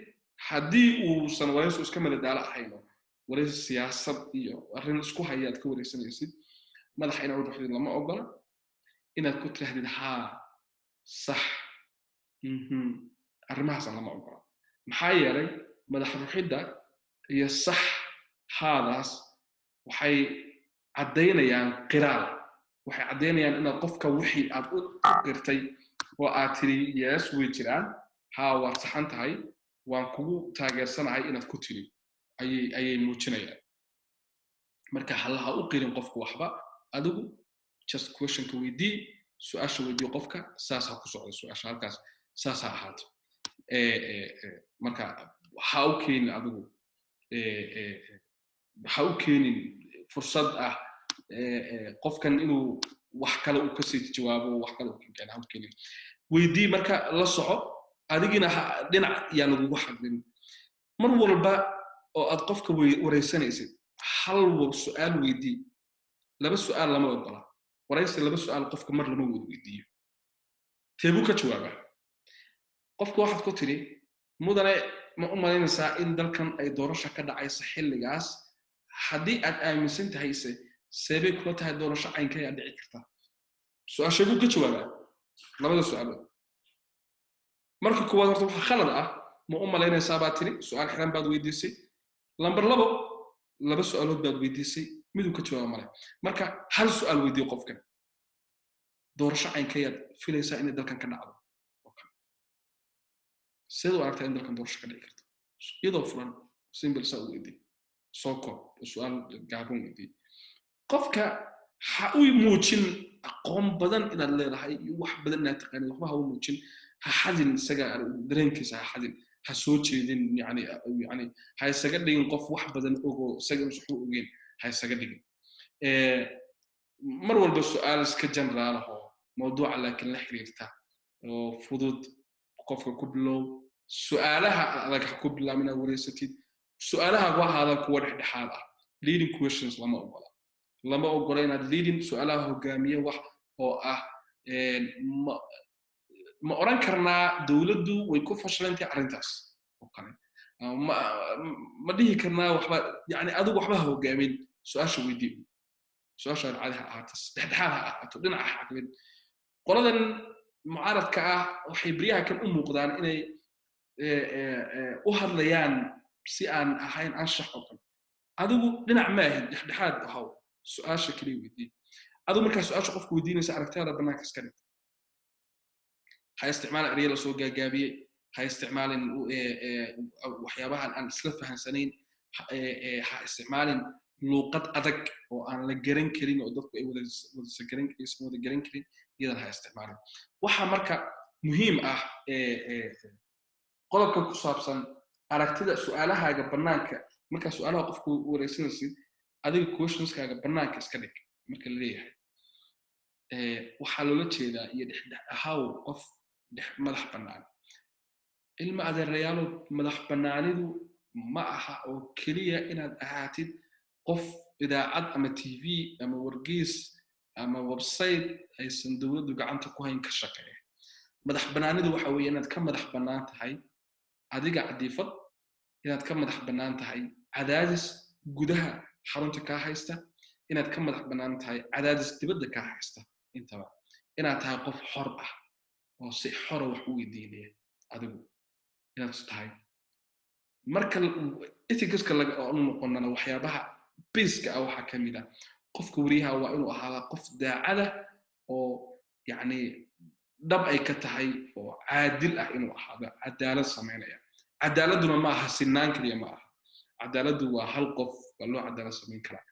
Speaker 1: Haddii uusan waraysu iska madadaalo ahayno, waraysi siyaasad iyo arrin isku haya aad ka wareysanaysid, madaxa inaad u ruxdid lama ogola. Inaad ku tirahdid "haa, sax", arrimahaasna lama ogola. Maxaa yeelay madax ruxidda iyo sax haadaas waxay caddaynayaan qiraal, waxay caddaynayaan inaad qofka wixii aad u qirtay oo aad tiri "Yes, way jiraan, haa, waad saxan tahay, waan kugu taageersanahay" inaad ku tiri ayay muujinayaan. Marka ha u qirin qofku waxba. Adigu just questionka weydii, su-aasha weydii qofka, saas ha ku socdo su-aasha, halkaas saas ha ahaato. Marka ha u keenin adigu, ha u keenin fursad ah qofkan inuu wax kale uu kasii jawaabo, wax kale uu keeno ha u keenin. Weydii marka, la soco adigina, dhinac yaa lagugu xadlin. Mar walba oo aad qofka wareysanaysid, hal su-aal weydii, laba su-aal lama ogola. Waraysi laba su-aal qofka mar lama wada weydiiyo. Teebuu ka jawaabaa qofka? Waxaad ku tidhi, "Mudane, ma u malaynaysaa in dalkan ay doorasho ka dhacayso xilligaas? Haddii aad aaminsan tahay se, seebay kula tahay doorasho caynka ayaa dhici kartaa?" Su-aashee buu ka jawaabaa labada su-aalood? Marka koowaad horta waxa khalad ah, "Ma u malaynaysaa" baad tiri, su-aal xiran baad weydiisay. Lambar labo, laba su-aalood baad weydiisay, miduu ka jawaaba male. Marka hal su-aal weydiiyo qofkan: "Doorasho caynkayaad filaysaa inay dalkan ka dhacdo? Seed u aragtaa in dalkan doorasho ka dhici karto?" Iyadoo furan, simple saa u weydii, soo koob, su-aal gaaban weydii. Qofka ha u muujin aqoon badan inaad leedahay iyo wax badan inaad taqaanid, waxba ha u muujin. Ha xadin isaga dareenkiisa, ha xadin, ha soo jeedin, yani ha isaga dhigin qof wax badan ogo isaga inuusan waxba ogeyn, ha isaga dhigin. Mar walba su-aal iska general ahoo mawduuca laakiin la xiriirta oo fudud qofka ku bilow. Su-aalaha adag ha ku bilaab inaad wareysatid. Su-aalaha ha ahaadaan kuwa dhexdhexaad ah. Leading questions lama ogola, lama ogola inaad leading su-aalaha hogaamiye wax oo ah "Ma oran karnaa dowladdu way ku fashilantay arrintaas?" oo kale. Ma dhihi karnaa waxba, yani adigu waxba ha hogaamin, su-aasha weydii. Su-aasha caadi ha ahaato, dhexdhexaad ha ahaato, dhinaca ha xaklin. Qoladan mucaaradka ah waxay beryaha kan u muuqdaan inay u hadlayaan si aan ahayn anshax oo kale. Adigu dhinac ma ahid, dhexdhexaad ahaw, su-aasha kaliya weydii. Adigu markaa su-aasha qofka weydiinaysa, aragtiyaada bannaanka iska dhig. Ha isticmaalin eryo lasoo gaagaabiyey, ha isticmaalin waxyaabahan aan isla fahansanayn, ha isticmaalin luuqad adag oo aan la garan karin oo dadku ay wada wada garan karin, iyadan ha isticmaalin. Waxaa marka muhiim ah qodobka ku saabsan aragtida su-aalahaaga bannaanka. Markaa su-aalaha qofku wareysanaysid, adiga questionskaaga bannaanka iska dhig marka la leeyahay, waxaa loola jeedaa iyo dhexdhex ahaw, qof dhex madax bannaan. Ilma adeerayaalo, madax bannaanidu ma aha oo keliya inaad ahaatid qof idaacad ama TV ama wargeys ama website aysan dowladdu gacanta ku hayn ka shaqeeya. Madax bannaanidu waxa weeye inaad ka madax bannaan tahay adiga cadiifad, inaad ka madax bannaan tahay cadaadis gudaha xarunta kaa haysta, inaad ka madax bannaan tahay cadaadis dibadda kaa haysta intaba, inaad tahay qof xor ah oo si xora wax u weydiinaya adigu inaad tahay. Marka ethicska laga noqonana, waxyaabaha basic-ka ah waxaa ka mid ah qofka weriyaha waa inuu ahaadaa qof daacada oo yacni dhab ay ka tahay oo caadil ah, inuu ahaado cadaalad samaynaya. Cadaaladuna ma aha sinaan keliya, ma aha. Cadaaladdu waa hal qof baa loo cadaalad samayn karaa.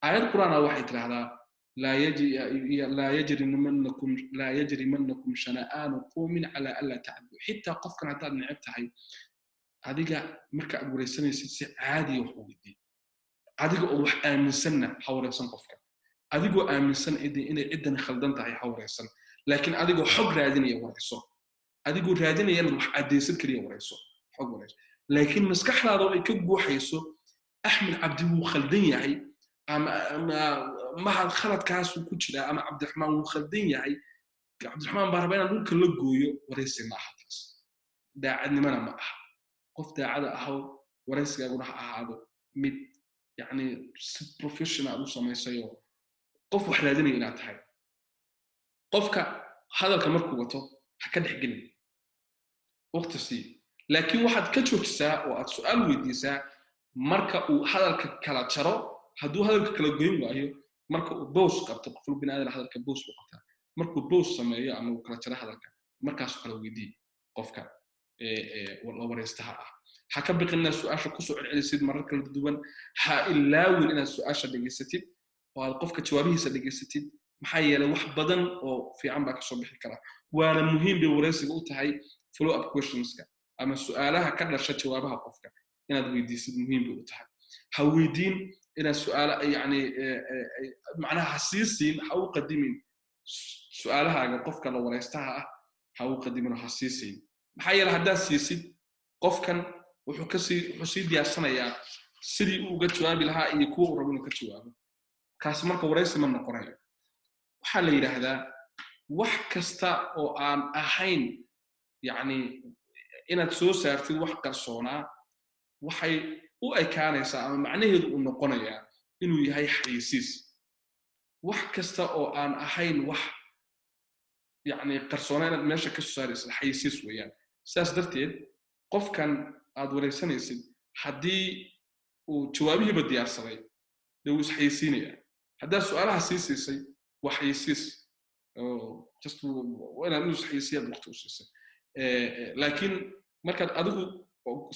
Speaker 1: Aayad Qur'aana waxay tidhahdaa: "Laa yajrimannakum shana'aanu qawmin calaa anlaa tacdilu." Xitaa qofkan haddaad neceb tahay adiga, marka aad wareysanaysid si caadiya wax u weydii. Adiga oo wax aaminsanna ha wareysan qofka. Adigoo aaminsan inay ciddani khaldan tahay ha wareysan, laakiin adigoo xog raadinaya wareyso. Adigoo raadinaya inaad wax caddaysid keliya wareyso, xog wareyso. Laakiin maskaxdaada oo ay ka guuxayso "Axmed Cabdi wuu khaldan yahay" ama "Mahad khaladkaasuu ku jiraa" ama "Cabdiraxmaan wuu khaldan yahay, Cabdiraxmaan baa raba inaan dhulka la gooyo", wareysi ma aha taas, daacadnimona ma aha. Qof daacada ahaw, wareysigaaguna ha ahaado mid yacni si professional u samaysayoo qof wax raadinaya inaad tahay. Qofka hadalka markuu wato ha ka dhex gelin, waqti sii, laakiin waxaad ka joojisaa oo aad su'aal weydiisaa marka uu hadalka kala jaro. Hadduu hadalka kala goyn waayo, marka uu pause qabto, qoflu bini aadan hadalka pause buu qabtaa, markuu pause sameeyo ama uu kala jaro hadalka, markaasuu kala weydii qofka la wareystaha ah. Ha ka biqin inaad su-aasha kusoo celcelisid marar kala duwan. Ha ilaawin inaad su-aasha dhegaysatid oo aad qofka jawaabihiisa dhegaysatid, maxaa yeelay wax badan oo fiican baa kasoo bixi kara, waana muhiim bay wareysiga u tahay. Follow up questionska ama su-aalaha ka dhasha jawaabaha qofka inaad weydiisid muhiim bay u tahay. Ha weydiin inaad su'aala, yani macnaha ha sii siin, ha u qadimin su-aalahaaga qofka la wareystaha ah, ha u qadimin oo ha sii siin, maxaa yeele haddaad siisid qofkan wuxuu sii diyaarsanayaa sidii uu uga jawaabi lahaa iyo kuwa uu rabo inuu ka jawaabo. Kaasi marka wareysi ma noqonayo. Waxaa la yidhaahdaa wax kasta oo aan ahayn yacni inaad soo saartid wax qarsoonaa waxay u ekaanaysaa ama macnaheedu uu noqonayaa inuu yahay xayisiis. Wax kasta oo aan ahayn wax yacni qarsoonaa inaad meesha ka soo saaraysid xayisiis weeyaan. Sidaas darteed qofkan aad wareysanaysid haddii uu jawaabihiiba diyaarsaday, dee wuu isxayisiinayaa. Haddaad su-aalaha sii siisay, waa xayisiis, just inaad inuu isxayisiyaad waqti u siisay. Laakiin markaad adigu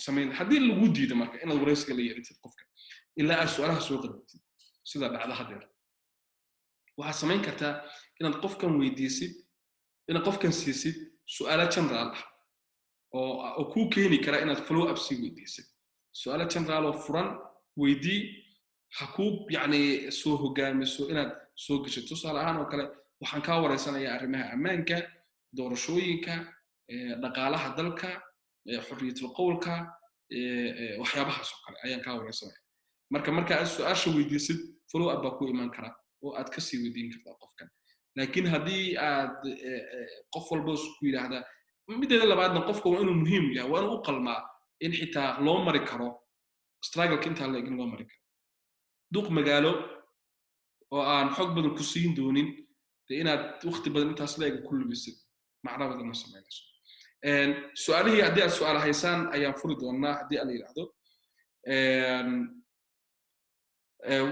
Speaker 1: samayn, haddii lagu diido marka inaad wareysiga la yeelatid qofka ilaa aad su-aalaha soo qadbatid, sida dhacda haddeer, waxaad samayn kartaa inaad qofkan weydiisid, inaad qofkan siisid su-aalo general ah oo kuu keeni kara inaad follow up sii weydiisid. Su-aalo general oo furan weydii, ha kuu yacni soo hogaamiso inaad soo geshid. Tusaale ahaan oo kale, waxaan kaa wareysanayaa arrimaha ammaanka, doorashooyinka, dhaqaalaha dalka, xorriyatul qowlka, waxyaabahaas oo kale ayaan kaa wareysanaya. Marka aad su-aasha weydiisid, follow up baa ku iman kara oo aad kasii weydiin kartaa qofkan. Laakiin haddii aad qof walba ku yidhaahdaa, mideeda labaadna qofka waa inuu muhiim yahay, waa inuu u qalmaa in xitaa loo mari karo struggleka intaa leeg, in loo mari karo. Duq magaalo oo aan xog badan ku siin doonin, dee inaad waqti badan intaas leeg ku lumisid macno badan ma samaynayso. Su-aalihii haddii aad su-aal haysaan ayaan furi doonaa haddii aan la yidhaahdo.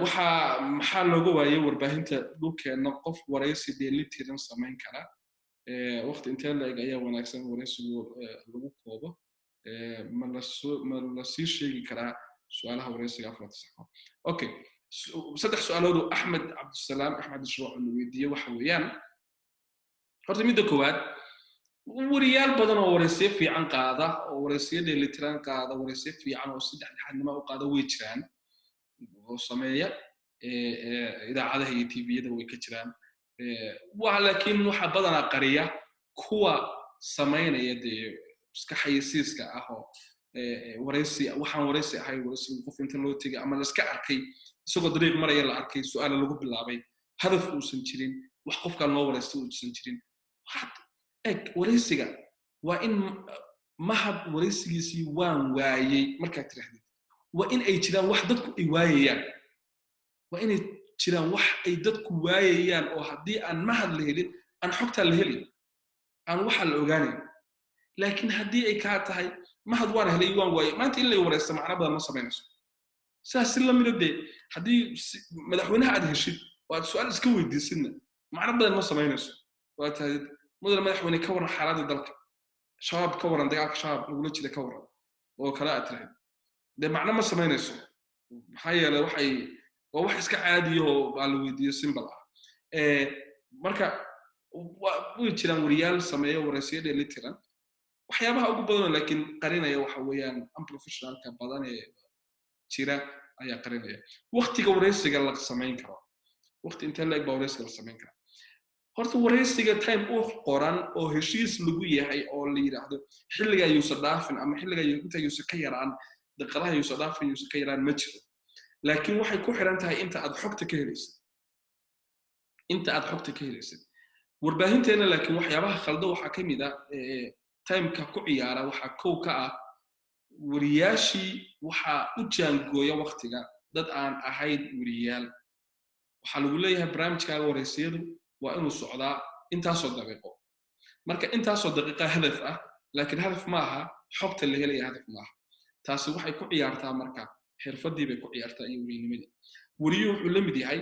Speaker 1: Waxaa maxaa looga waayey warbaahinta dhulkeenna qof waraysi dheelitiran samayn kara? Waqti intee la-eg ayaa wanaagsan waraysigu lagu koobo? Ma lasoo ma lasii sheegi karaa su-aalaha waraysiga 4 saxo? Okay, saddex su-aalood oo Axmed Cabdisalaam Axmed Ishruuc la weydiiyey waxa weeyaan, horta midda koowaad, wariyaal badan oo waraysiyo fiican qaada oo waraysiyo dheelitiran qaada, waraysiyo fiican oo si dhexdhexaadnimo u qaada way jiraan oo sameeya, idaacadaha iyo TV-yada way ka jiraan. Wa laakiin waxa badanaa qariya kuwa samaynaya dee iska xayisiiska ah oo waraysi waxaan waraysi ahayn, waraysigu qof inta loo tegay ama laiska arkay isagoo dariiq maraya la arkay, su-aala lagu bilaabay, hadaf uusan jirin, wax qofkaan loo waraystay uusan jirin. Waxaad eg waraysiga waa in mahad waraysigiisii waan waayey markaad tirahdid, waa in ay jiraan wax dadku ay waayayaan, waa inay jiraan wax ay dadku waayayaan oo haddii aan mahad la helin aan xogtaa la helin, aan waxa la ogaanayn. Laakiin haddii ay kaa tahay mahad waan helay, waan waayey, maanta in lay waraysto macno badan ma samaynayso. Sidaas si lamida dee haddii madaxweynaha aad heshid oo aad su-aal iska weydiisidna, macno badan ma samaynayso. Waa tahay, "Mudane madaxweyne, ka warran xaaladda dalka, Shabaab ka warran, dagaalka Shabaab lagula jira ka warran," oo kale aad tirahdid, dee macno ma samaynayso. Maxaa yeelay waxay waa wax iska caadiya oo baa la weydiiyo, simple ah. Marka way jiraan wariyaal sameeya waraysiyo dheelitiran. Waxyaabaha ugu badanoo laakiin qarinaya waxa weeyaan unprofessionalka badan ee jira ayaa qarinaya. Waktiga waraysiga la samayn karo, waqti intee la-eg baa waraysiga la samayn karaa? Horta waraysiga time u qoran oo heshiis lagu yahay oo la yidhaahdo xilliga yuusan dhaafin ama xilliga inta yuusan ka yaraan, daqiiqadaha yuusan dhaafin, yuusan ka yaraan, ma jiro. Laakiin waxay ku xiran tahay inta aad xogta ka helaysid, inta aad xogta ka helaysid. Warbaahinteena laakiin waxyaabaha khaldo waxaa ka mid ah timeka ku ciyaara, waxaa kow ka ah wariyaashii waxaa u jaangooya waktiga dad aan ahayn wariyaal. Waxaa lagu leeyahay barnaamijkaaga waraysiyadu waa inuu socdaa intaasoo daqiiqo. Marka intaasoo daqiiqa hadaf ah, laakiin hadaf maaha xogta la helaya, hadaf maaha. Taasi waxay ku ciyaartaa marka xirfaddii bay ku ciyaartaa iyo werinimadii. Weriyuhu wuxuu la mid yahay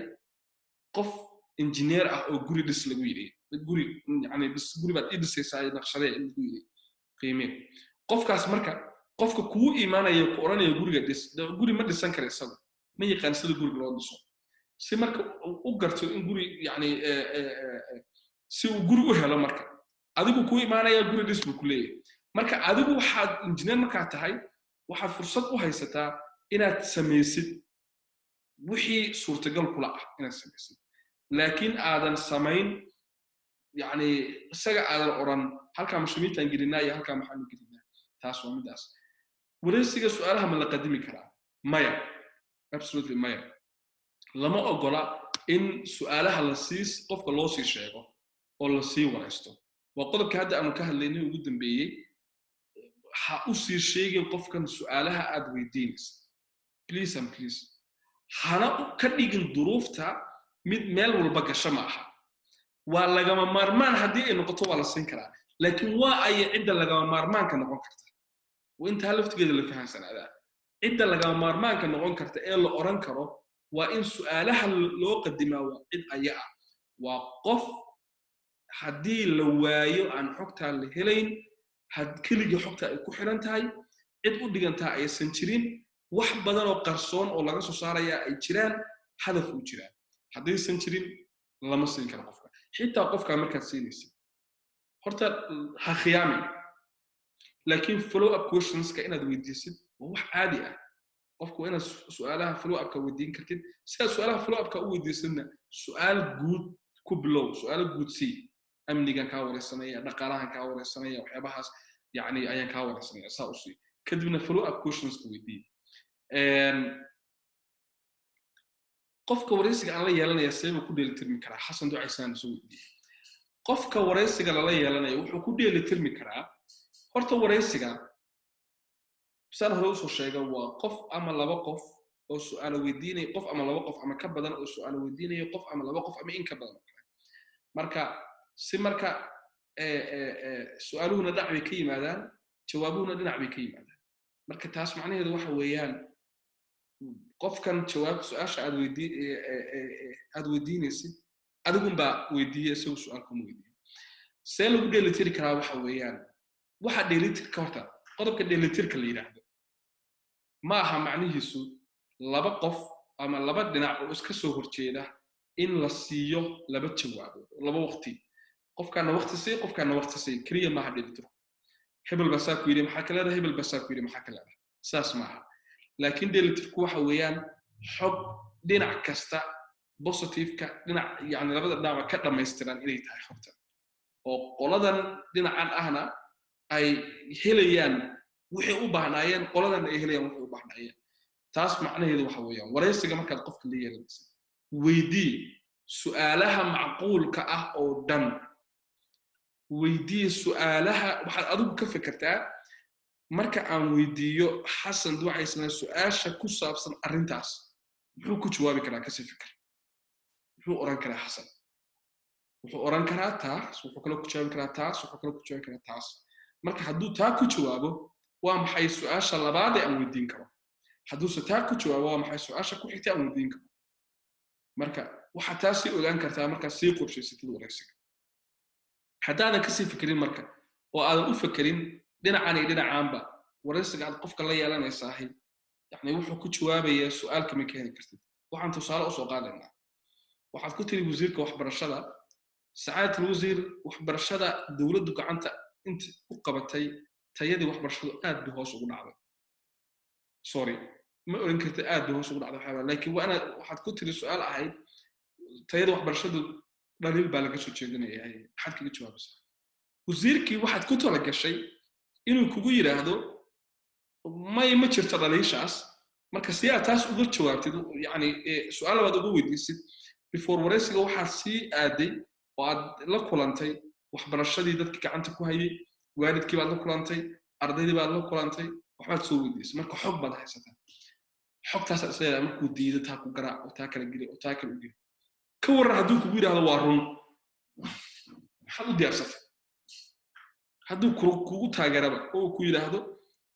Speaker 1: qof injineer ah oo guri dhis lagu yidhi, guri yani dhis, guri baad ii dhisaysaa, naqshadee lagu yidhi, qiimee. Qofkaas marka qofka kugu imaanaya ku odhanaya guriga dhis, guri ma dhisan kara, isagu ma yaqaan sida guriga loo dhiso. Si marka u garto in guri yani si uu guri u helo, marka adigu kuu imaanaya guri dhis buu ku leeyahay. Marka adigu waxaad injineer markaad tahay, waxaad fursad u haysataa inaad samaysid wixii suurtagal kula ah inaad samaysid, laakiin aadan samayn yani isaga aadan odhan halkaa mashamiintaan gelinaa iyo halkaa maxaanu gelinaa. Taas waa midaas. Waraysiga su-aalaha ma la qadimi karaa? Maya, absolutely maya. Lama ogola in su-aalaha la sii qofka loo sii sheego oo la sii waraysto. Waa qodobka hadda aanu ka hadlaynay ugu dambeeyey. Ha u sii sheegin qofkan su-aalaha aad weydiinaysa, please and please. Hana ka dhigin duruufta mid meel walba gasho. Ma aha waa lagama maarmaan, haddii ay noqoto waa la siin karaa, laakiin waa ay cidda lagama maarmaanka noqon karta waa intaa laftigeeda la fahamsanaadaa. Cidda lagama maarmaanka noqon karta ee la oran karo waa in su'aalaha loo qadimaa waa cid aya ah, waa qof haddii la waayo aan xogtaa la helayn, had keligii xogta ay ku xiran tahay, cid u dhigantaa aysan jirin, wax badan oo qarsoon oo laga soo saaraya ay jiraan, hadaf uu jiraan. Haddaysan jirin lama siin karo qofka. Xitaa qofkaa markaad siinaysid, horta ha khiyaamin, laakiin follow up questionska inaad weydiisid waa wax caadi ah. Qofku waa inaad su'aalaha follow upka weydiin kartid. Si aad su'aalaha follow upka u weydiisidna, su'aal guud ku bilow, su'aalo guud sii: amnigan kaa wareysanaya, dhaqaalahan kaa wareysanaya, waxyaabahaas yani ayaan kaa wareysanaya, saa u sii. Kadibna follow up questionska weydiiye. Qofka wareysiga aan la yeelanaya seebuu ku dheelitirmi karaa? Xasan Ducaysaan soo weydiiyey. Qofka wareysiga lala yeelanayo wuxuu ku dheelitirmi karaa, horta wareysiga saan hore usoo sheega, waa qof ama laba qof oo su'aalo weydiinaya, qof ama laba qof ama ka badan oo su'aalo weydiinaya qof ama laba qof ama in ka badan oo kale. Marka si marka Su-aaluhuna dhinac bay ka yimaadaan, jawaabuhuna dhinac bay ka yimaadaan. Marka taas macnaheedu waxa weeyaan, qofkan jawaab su-aasha aad weydii aad weydiinaysid adigunbaa weydiiye, isagu su-aal kuma weydiiyo. See lagu dheelitiri karaa? Waxa weeyaan, waxa dheelitirka, horta qodobka dheelitirka la yidhaahdo ma aha macnihiisu laba qof ama laba dhinac oo iska soo horjeeda in la siiyo laba jawaabood, laba waqti, qofkaana waqti sii, qofkaana waqti sii keliya maaha dheelitirku. Hebel baa saa ku yidhi, maxaa ka leedahay? Hebel baa saa ku yidhi, maxaa ka leedahay? Saas maaha. Laakiin dheelitirku waxa weeyaan xog dhinac kasta, positiveka dhinac, yani labada dhinacba ka dhammaystiran inay tahay xogta, oo qoladan dhinacan ahna ay helayaan wixay u baahnaayeen, qoladan ay helayaan waxay u baahnaayeen. Taas macnaheedu waxa weeyaan, waraysiga markaad qofka la yeelanaysid, weydii su'aalaha macquulka ah oo dhan. Weydii su'aalaha waxaad adigu ka fekertaa, marka aan weydiiyo Xasan Ducaysana su-aasha ku saabsan arrintaas, muxuu ku jawaabi karaa? Kasii fikir, muxuu oran karaa Xasan? Wuxuu oran karaa taas, wuxuu kaloo ku jawaabi karaa taas, wuxuu kaloo ku jawaabi karaa taas. Marka hadduu taa ku jawaabo, waa maxay su-aasha labaad ee aan weydiin karo? Hadduuse taa ku jawaabo, waa maxay su-aasha ku xigta aan weydiin karo? Marka waxaad taa sii ogaan kartaa markaad sii qorshaysatid waraysiga. Haddaadan kasii fekerin marka, oo aadan u fekerin dhinacan iyo dhinacaanba, waraysiga aad qofka la yeelanaysaahay, yani wuxuu ku jawaabayaa su-aal kama keeni kartid. Waxaan tusaale usoo qaadaynaa, waxaad ku tiri wasiirka waxbarashada: "Sacaadat alwasiir, waxbarashada dowladdu gacanta inta u qabatay, tayadii waxbarashadu aad bay hoos ugu dhacday." Sorry, ma oran karta aad bay hoos ugu dhacday waxyaaba, laakiin waa inaad waxaad ku tiri su-aal ahayd: "Tayada waxbarashadu dhaliil baa laga soo jeedinaya, maxaad kaga jawaabaysaa?" Wasiirkii waxaad ku talagashay inuu kugu yidhaahdo may, ma jirto dhaliishaas. Marka si aad taas uga jawaabtid, yani su-aal labaad uga weydiisid, before waraysiga waxaad sii aaday oo aad la kulantay waxbarashadii dadka gacanta ku hayay, waalidkii baad la kulantay, ardaydii baad la kulantay, waxbaad soo weydiisay. Marka xog baad haysataa. Xogtaasaad isleedahay markuu diido, taa ku garaac oo taa kala geli oo taa kala u geli. Ka warran hadduu kugu yidhahdo waa run? Maxaad u diyaarsatay? Hadduu kugu taageeraba oo ku yidhaahdo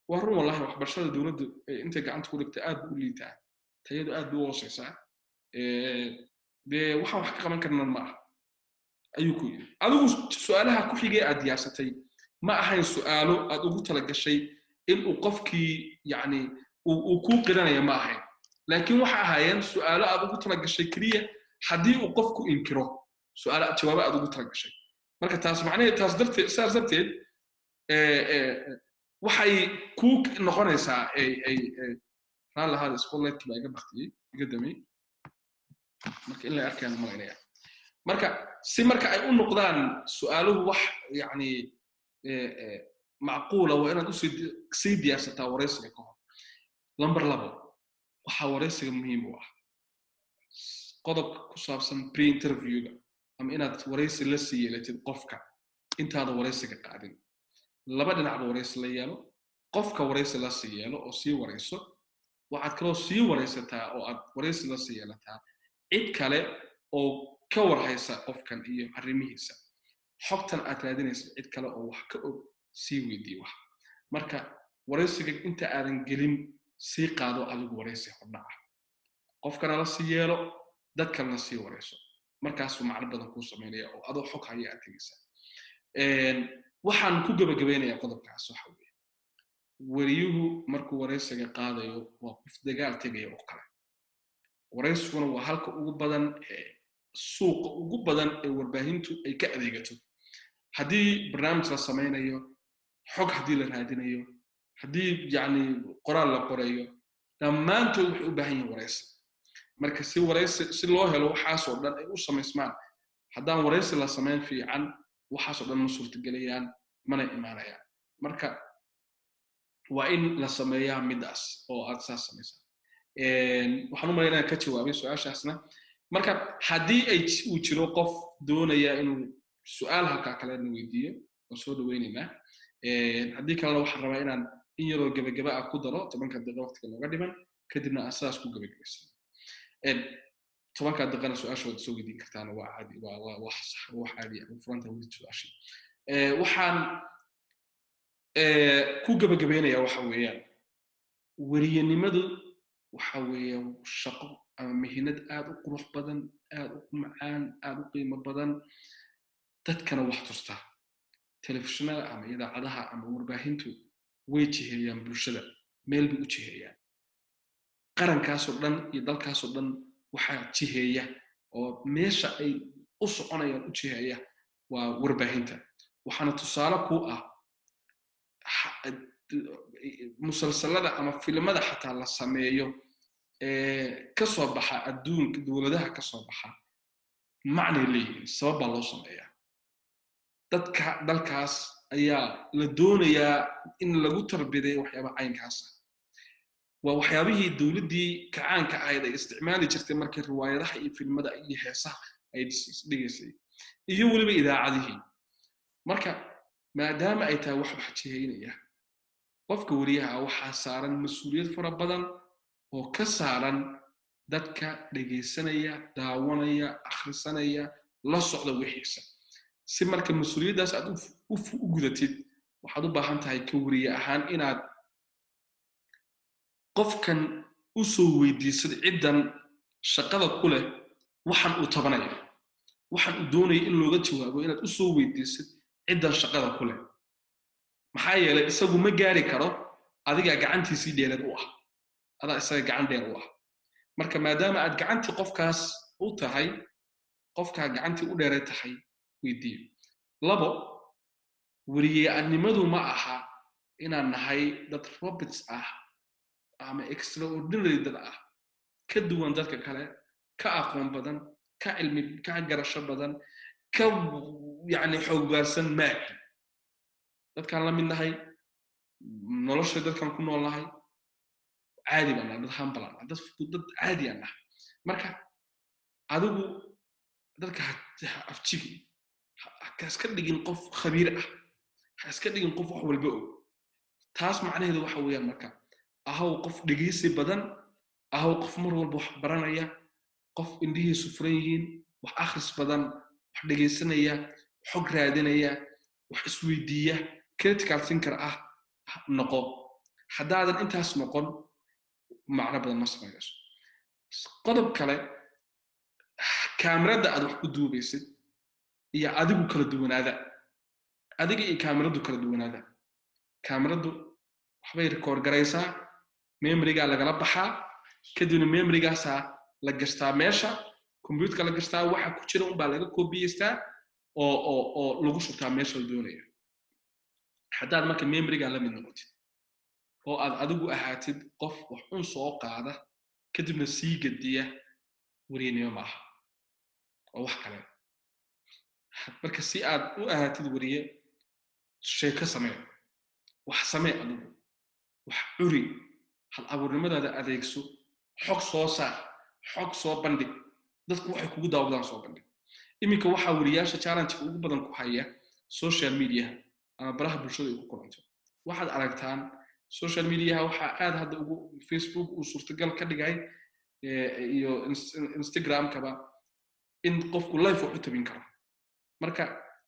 Speaker 1: waa run, wallahi waxbarashada dowladdu intay gacanta ku dhigtay aad bu u liitaa, tayadu aad bay u hooseysaa, dee waxaan wax ka qaban karnan ma aha, ayuu ku yidhi. Adigu su-aalaha ku xigay aad diyaarsatay ma ahayn su-aalo aad ugu talagashay in uu qofkii, yani, uu kuu qiranaya ma ahayn, laakiin waxa ahaayeen su-aalo aad ugu talagashay keliya haddii uu qofku inkiro, su-aalo jawaabo aad ugu talagashay. Marka taas macnaheed, taas darteed, saas darteed waxay kuu noqonaysaa ay raalli ahaada, spotlightkii baa iga baktiyey, iga damay. Marka in la arkayaan malaynaya. Marka si marka ay u noqdaan su-aaluhu wax, yani, macquula, waa inaad usii sii diyaarsataa waraysiga ka hor. Number 2, waxaa waraysiga muhiim u ah qodobka ku saabsan pre-interviewga, ama inaad waraysi la sii yeelatid qofka intaada waraysiga qaadin. Laba dhinacba waraysi la yeelo, qofka waraysi la sii yeelo oo sii warayso. Waxaad kaloo sii waraysataa oo aad waraysi la sii yeelataa cid kale oo ka warhaysa qofkan iyo arrimihiisa, xogtan aad raadinaysa cid kale oo wax ka og sii weydii wax. Marka waraysiga inta aadan gelin sii qaado adigu waraysi hordhaca, qofkana la sii yeelo, dad kalena sii warayso. Markaasuu macno badan kuu samaynaya oo adoo xog haya aad tegaysaa. Waxaan ku gebagabeynayaa qodobkaas, waxa weeye, weriyuhu markuu waraysiga qaadayo waa qof dagaal tegaya oo kale. Waraysiguna waa halka ugu badan ee suuqa ugu badan ee warbaahintu ay ka adeegato. Haddii barnaamij la samaynayo, xog haddii la raadinayo, haddii, yacni, qoraal la qorayo, dhammaantood waxay u baahan yihiin waraysi. Marka si waraysi si loo helo, waxaasoo dhan ay u samaysmaan, haddaan waraysi la samayn fiican, waxaasoo dhan ma suurtagelayaan mana imaanayaan. Marka waa in la sameeyaa midaas oo aad saas samaysaa. Waxaan u malay inaan ka jawaabay su-aashaasna. Marka haddii ay uu jiro qof doonaya inuu su-aal halkaa kalena weydiiyo, waan soo dhaweynaynaa. Haddii kalena waxaan rabaa inaan in yaroo gebagaba ah ku daro 10-ka daqiiqa waqtiga looga dhiman, kadibna aan sidaas ku gebagabaysano. 10-ka daqiiqana su-aasha waad soo weydiin kartaan, waa caadi, waa wax sax, wax caadi ah, furanta weli su-aashii. Waxaan ku gabagabaynayaa waxa weeyaan, weriyanimadu waxa weeye shaqo ama mihinad aad u qurux badan, aad u macaan, aad u qiimo badan, dadkana wax tusta. Telefishinada ama idaacadaha ama warbaahintu way jiheeyaan bulshada, meel bay u jiheeyaan. Qarankaasoo dhan iyo dalkaasoo dhan waxaa jiheeya oo meesha ay u soconayaan u jiheeya waa warbaahinta. Waxaana tusaale ku ah musalsalada ama filimada xataa la sameeyo ee ka soo baxa adduunka, dowladaha ka soo baxa, macnay leeyihiin, sabab baa loo sameeyaa. Dadka dalkaas ayaa la doonayaa in lagu tarbideeyo waxyaaba caynkaasa. Waa waxyaabihii dowladdii kacaanka ahayd ay isticmaali jirtay markii riwaayadaha iyo filmada iyo heesaha ay dhigaysay, iyo weliba idaacadihii. Marka maadaama ay tahay wax wax jihaynaya, qofka weriyaha waxaa saaran mas-uuliyad fara badan oo ka saaran dadka dhegaysanaya, daawanaya, akhrisanaya, la socda wixiisa. Si marka mas-uuliyaddaas aad u gudatid, waxaad u baahan tahay ka weriye ahaan inaad qofkan u soo weydiisad ciddan shaqada ku leh waxan uu tabanaya, waxan uu doonaya in looga jawaabo, inaad u soo weydiisid ciddan shaqada ku leh. Maxaa yeelay isagu ma gaari karo, adigaa gacantiisii dheereed u ah, adaa isaga gacan dheer u ah. Marka maadaama aad gacantii qofkaas u tahay, qofkaa gacantii u dheeray tahay, weydiiyo. Labo, weriyeannimadu ma aha inaan nahay dad robots ah ama extraordinary dad ah, ka duwan dadka kale, ka aqoon badan, ka cilmi, ka garasho badan, ka yacni xooggaarsan. Maahi dadkaan la mid nahay nolosha dadkaan ku nool nahay, caadi baan nahay, dad humble aan nahay, dad caadi aan nahay. Marka adigu dadka ha afjigi, ha iska dhigin qof khabiir ah, ha iska dhigin qof wax walba og. Taas macnaheedu waxa weeyaan, marka ahaw qof dhegeysi badan, ahaw qof mar walba wax baranaya, qof indhihiisu furan yihiin, wax akhris badan, wax dhegeysanaya, xog raadinaya, wax isweydiiya, critical thinker ah noqo. Haddaadan intaas noqon, macno badan ma samaynayso. Qodob kale, kaamirada aad wax ku duubaysid iyo adigu kala duwanaada, adiga iyo kaamiradu kala duwanaada. Kaamiradu waxbay record garaysaa, memorygaa lagala baxaa, kadibna memorygaasaa la gashtaa meesha computerka la gashtaa, waxa ku jira unbaa laga kobiyeystaa oo lagu shubtaa meesha la doonayo. Haddaad marka memorygaa la mid noqotid oo aad adigu ahaatid qof wax un soo qaada kadibna sii gediya, weriyanimo maaha, waa wax kale. Marka si aad u ahaatid weriye, sheeko samee, wax samee, adigu wax curi, hal abuurnimadaada adeegso, xog soo saar, xog soo bandhig, dadku waxay kugu daawadaan soo bandhig. Iminka waxaa weriyaasha challenge ugu badan ku haya social mediaha ama baraha bulshada ay ku kulanto. Waxaad aragtaan social mediaha waxaa aad hadda ugu Facebook uu suurtagal ka dhigay iyo Instagramkaba in qofku live wax u tabin karo. Marka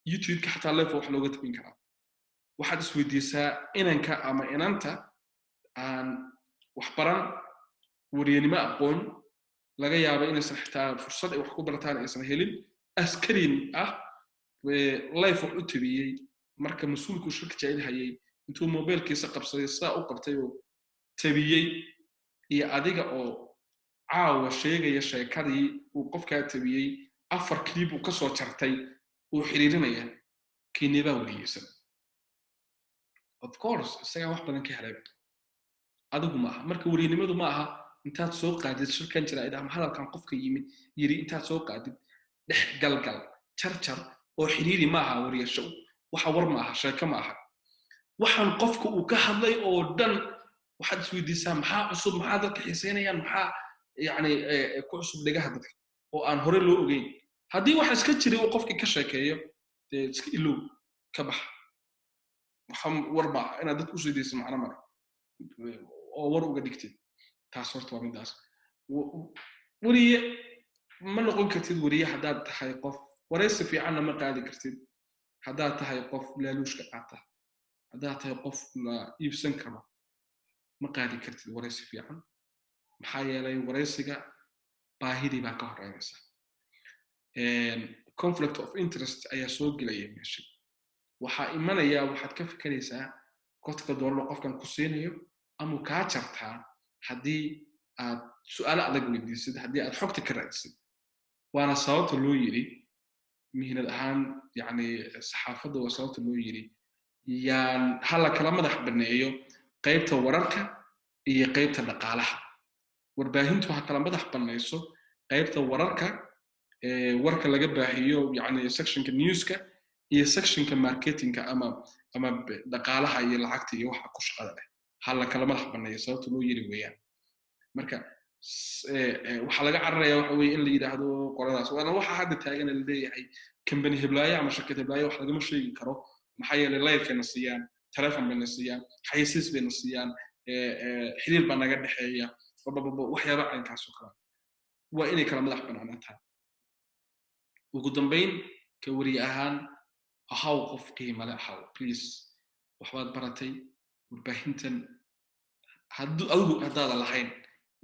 Speaker 1: YouTube-ka xataa live wax looga tabin karaa. Waxaad isweydiisaa, inanka ama inanta aan wax baran, weriyanimo aqoon, laga yaabo inaysan xitaa fursad ay wax ku barataan aysan helin, askarin ah, live wax u tabiyey marka mas-uulku shirka jecel hayay intuu mobilkiisa qabsaday sidaa u qabtay oo tabiyey, iyo adiga oo caawa sheegaya sheekadii uu qofkaa tabiyey, 4 clip uu ka soo jartay uu xiriirinaya, kiinebaa weriyeysan? Of course isagaa wax badan ka helay, adigu ma aha. Marka weriyanimadu ma aha intaad soo qaadid shirkan jiraa'id ama hadalkan qofka yimid yiri, intaad soo qaadid dhex galgal, jarjar oo xiriiri, ma aha wariyasho. Waxa war ma aha, sheeko ma aha. Waxaan qofka uu ka hadlay oo dhan waxaad isweydiisaa, maxaa cusub, maxaa dadka xiiseynayaan, maxaa yacni ku cusub dhegaha dadka oo aan hore loo ogeyn? Haddii wax iska jiray uu qofkii ka sheekeeyo, dee iska ilow, ka bax, waxa war ma aha. Inaad dadka usoo daysid macno male oo war uga dhigtid. Taas horta waa midaas. Weriye ma noqon kartid weriye haddaad tahay qof waraysi fiicanna ma qaadi kartid. Haddaad tahay qof laaluushka qaata, haddaad tahay qof la iibsan karo, ma qaadi kartid waraysi fiican. Maxaa yeelay, waraysiga baahidii baa ka horeynaysa. Conflict of interest ayaa soo gelaya meesha. Waxaa imanaya, waxaad ka fikeraysaa kontonka doolar qofkan ku siinayo amuu kaa jartaa haddii aad su'aalo adag weydiisid, haddii aad xogta ka raadisid. Waana sababta loo yidhi mihnad ahaan, yani saxaafadda, waa sababta loo yidhi yaan hala kala madax baneeyo qaybta wararka iyo qaybta dhaqaalaha. Warbaahintu ha kala madax banayso qaybta wararka, warka laga baahiyo, yani sectionka newska iyo sectionka marketingka ama dhaqaalaha iyo lacagta iyo waxa ku shaqada leh, ha la kala madax baneeyo sababta loo yiri weeyaan. Marka waxaa laga cararaya waxa weeye in la yidhaahdo qoladaas, waana waxa hadda taagan, la leeyahay company heblaayo ama shirkad heblaayo wax lagama sheegi karo, maxaa yeelay layrkayna siiyaan, telefon bayna siiyaan, xayisiis bayna siiyaan, xiriir baa naga dhexeeya, babababa, waxyaaba caynkaas oo kale. Waa inay kala madax banaanaataa. Ugu dambayn, ka weriye ahaan, ahaw qof qiimo leh, ahaw please. Waxbaad baratay warbaahintan. Hadduu adigu haddaadan lahayn,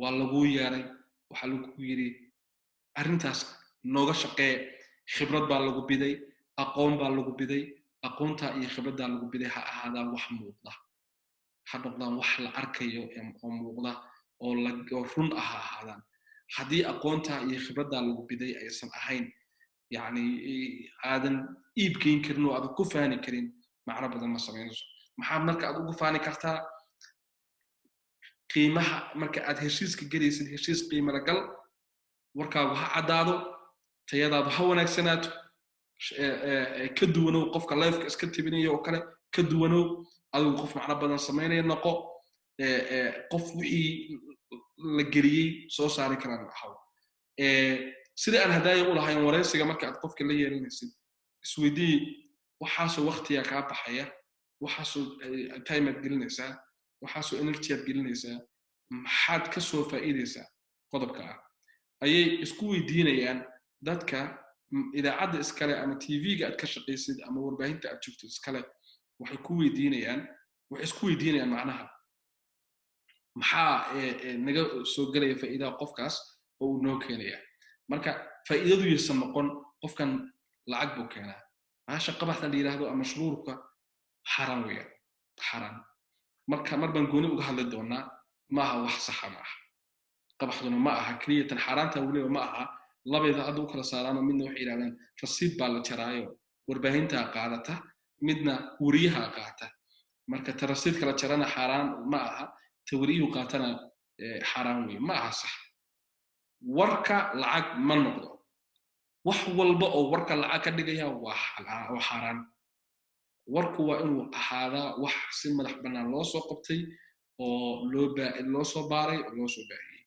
Speaker 1: waa laguu yeeray, waxaa lagu yidhi arrintaas nooga shaqee. Khibrad baa lagu biday, aqoon baa lagu biday. Aqoontaa iyo khibraddaa lagu biday ha ahaadaan wax muuqda, ha noqdaan wax la arkayo oo muuqda oo run ah ha ahaadaan. Haddii aqoontaa iyo khibraddaa lagu biday aysan ahayn, yacni aadan iib geyn karin oo aadan ku faani karin, macno badan ma samaynayso. Maxaad marka aad ugu faani kartaa? Qiimaha marka aad heshiiska gelaysid, heshiis qiimo la gal. Warkaagu ha caddaado, tayadaadu ha wanaagsanaato, ka duwanow qofka lifeka iska tibinaya oo kale, ka duwanow. Adigu qof macno badan samaynaya noqo, qof wixii la geliyey soo saari karaan ahaw. Sida aan hadaaya u lahayn, waraysiga marka aad qofka la yeelanaysid, isweydii waxaasoo waktiga kaa baxaya, waxaasoo time aad gelinaysaa, waxaasoo energy aad gelinaysaa, maxaad ka soo faa'iidaysaa? Qodobka ah ayay isku weydiinayaan dadka idaacadda iskale ama TV-ga aad ka shaqaysid ama warbaahinta aad joogto iskale. Waxay ku weydiinayaan, waxay isku weydiinayaan macnaha, maxaa naga soo gelaya faa'iidaha qofkaas oo uu noo keenaya? Marka faa'iidadu yaysan noqon qofkan lacag buu keenaa. Bahasha qabaxda la yidhaahdo ama shuruurka xaaraan weeyaan, xaaraan. Marka mar baan gooni uga hadli doonaa. Ma aha wax saxa, ma aha. Qabaxduna ma aha keliyatan xaaraanta, weliba ma aha. Labayda hadda u kala saaraano, midna waxay yidhahdaan rasiid baa la jaraayo, warbaahintaa qaadata, midna weriyaha qaata. Marka ta rasiidka la jarana xaaraan ma aha, ta weriyuhu qaatana xaaraan weeye. Ma aha sax. Warka lacag ma noqdo. Wax walba oo warka lacag ka dhigaya waa xaaraan. Warku waa inuu ahaadaa wax si madax bannaan loo soo qabtay oo loo loo soo baaray oo loo soo baahiyey.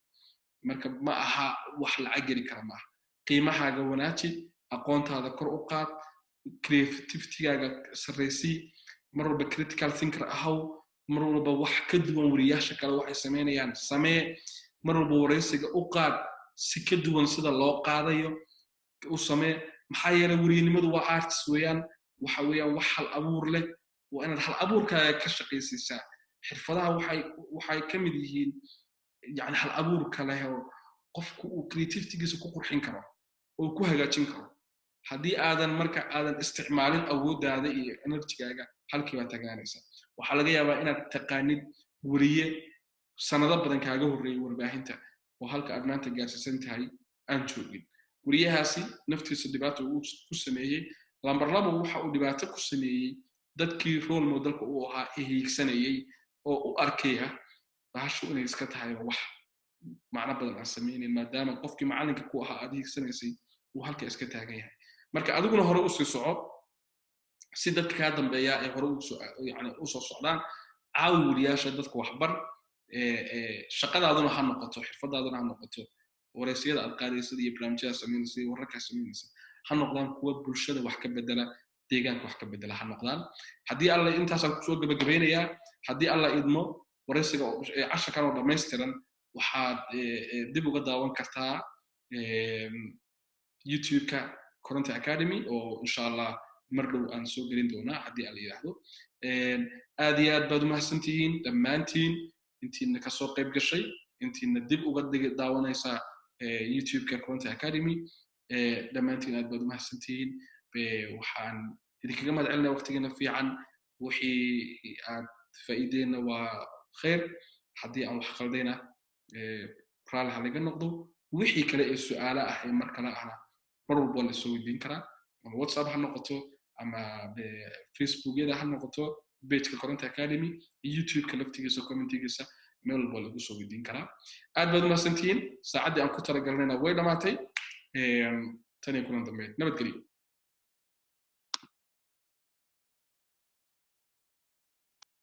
Speaker 1: Marka ma aha wax lacag geli kara, maaha. Qiimahaaga wanaaji, aqoontaada kor u qaad, creativitygaaga sarraysii, mar walba critical thinker ahaw, mar walba wax ka duwan weriyaasha kale waxay samaynayaan samee, mar walba waraysiga u qaad si ka duwan sida loo qaadayo u samee. Maxaa yeelay, weriyanimadu waa arts weeyaan, waxa weeyaan wax hal abuur leh. Waa inaad hal abuurkaaga ka shaqaysiisaa. Xirfadaha waxay ka mid yihiin yani hal abuurka leh oo qofku uu creativitygiisa ku qurxin karo oo ku hagaajin karo. Haddii aadan marka aadan isticmaalin awooddaada iyo energygaaga, halkii baa tagaanaysa. Waxaa laga yaabaa inaad taqaanid weriye sanado badan kaaga horreeyay warbaahinta oo halka aad maanta gaarsiisan tahay aan joogin. Weriyahaasi naftiisa dhibaato uu ku sameeyey. Lambar labo, waxa uu dhibaato ku sameeyey dadkii role modelka uu ahaa ee hiigsanayay oo u arkaya bahashu inay iska tahay wax macno badan aan samaynayn, maadaama qofkii macallinka ku ahaa aad hiigsanaysay uu halka iska taagan yahay. Marka adiguna hore usii soco si dadka kaa dambeeya ay hore usoo yani usoo socdaan. Caawi weriyaasha, dadka waxbar. Shaqadaaduna ha noqoto, xirfadaaduna ha noqoto, wareysiyada aad qaadaysid iyo barnaamijyada samaynaysid iyo wararkaa samaynaysid ha noqdaan kuwa bulshada wax ka bedela, deegaanka wax ka bedela ha noqdaan. Haddii Alla, intaasaan kusoo gabagabeynayaa. Haddii Alla idmo, wareysiga casharkan oo dhammaystiran waxaad dib uga daawan kartaa YouTube-ka Coronta Academy oo insha Allah Mar dhow aan soo gelin doonaa haddii aan la yidhaahdo. Aad iyo aad baad umahadsantihiin dhammaantiin, intiina kasoo qayb gashay, intiina dib uga daawanaysa YouTube-ka Koronto Academy. Dhammaantiin aad baad umahadsantihiin. Waxaan idinkaga mahad celinaya waqtigiina fiican. Wixii aad faa'iideenna waa khayr, haddii aan wax khaldayna raalli ha laga noqdo. Wixii kale ee su'aalo ah ee mar kale ahna mar walba waa la soo weydiin karaa, ama WhatsApp ha noqoto ama Facebookyada ha noqoto, pageka Koronto Academy, YouTube-ka laftigiisa, commentigiisa, meel walba waa lagu soo weydiin karaa. Aad baad umahadsantihiin. Saacaddii aan ku talagalnayna way dhamaatay. Tan iyo kulan dambe, nabadgelyo.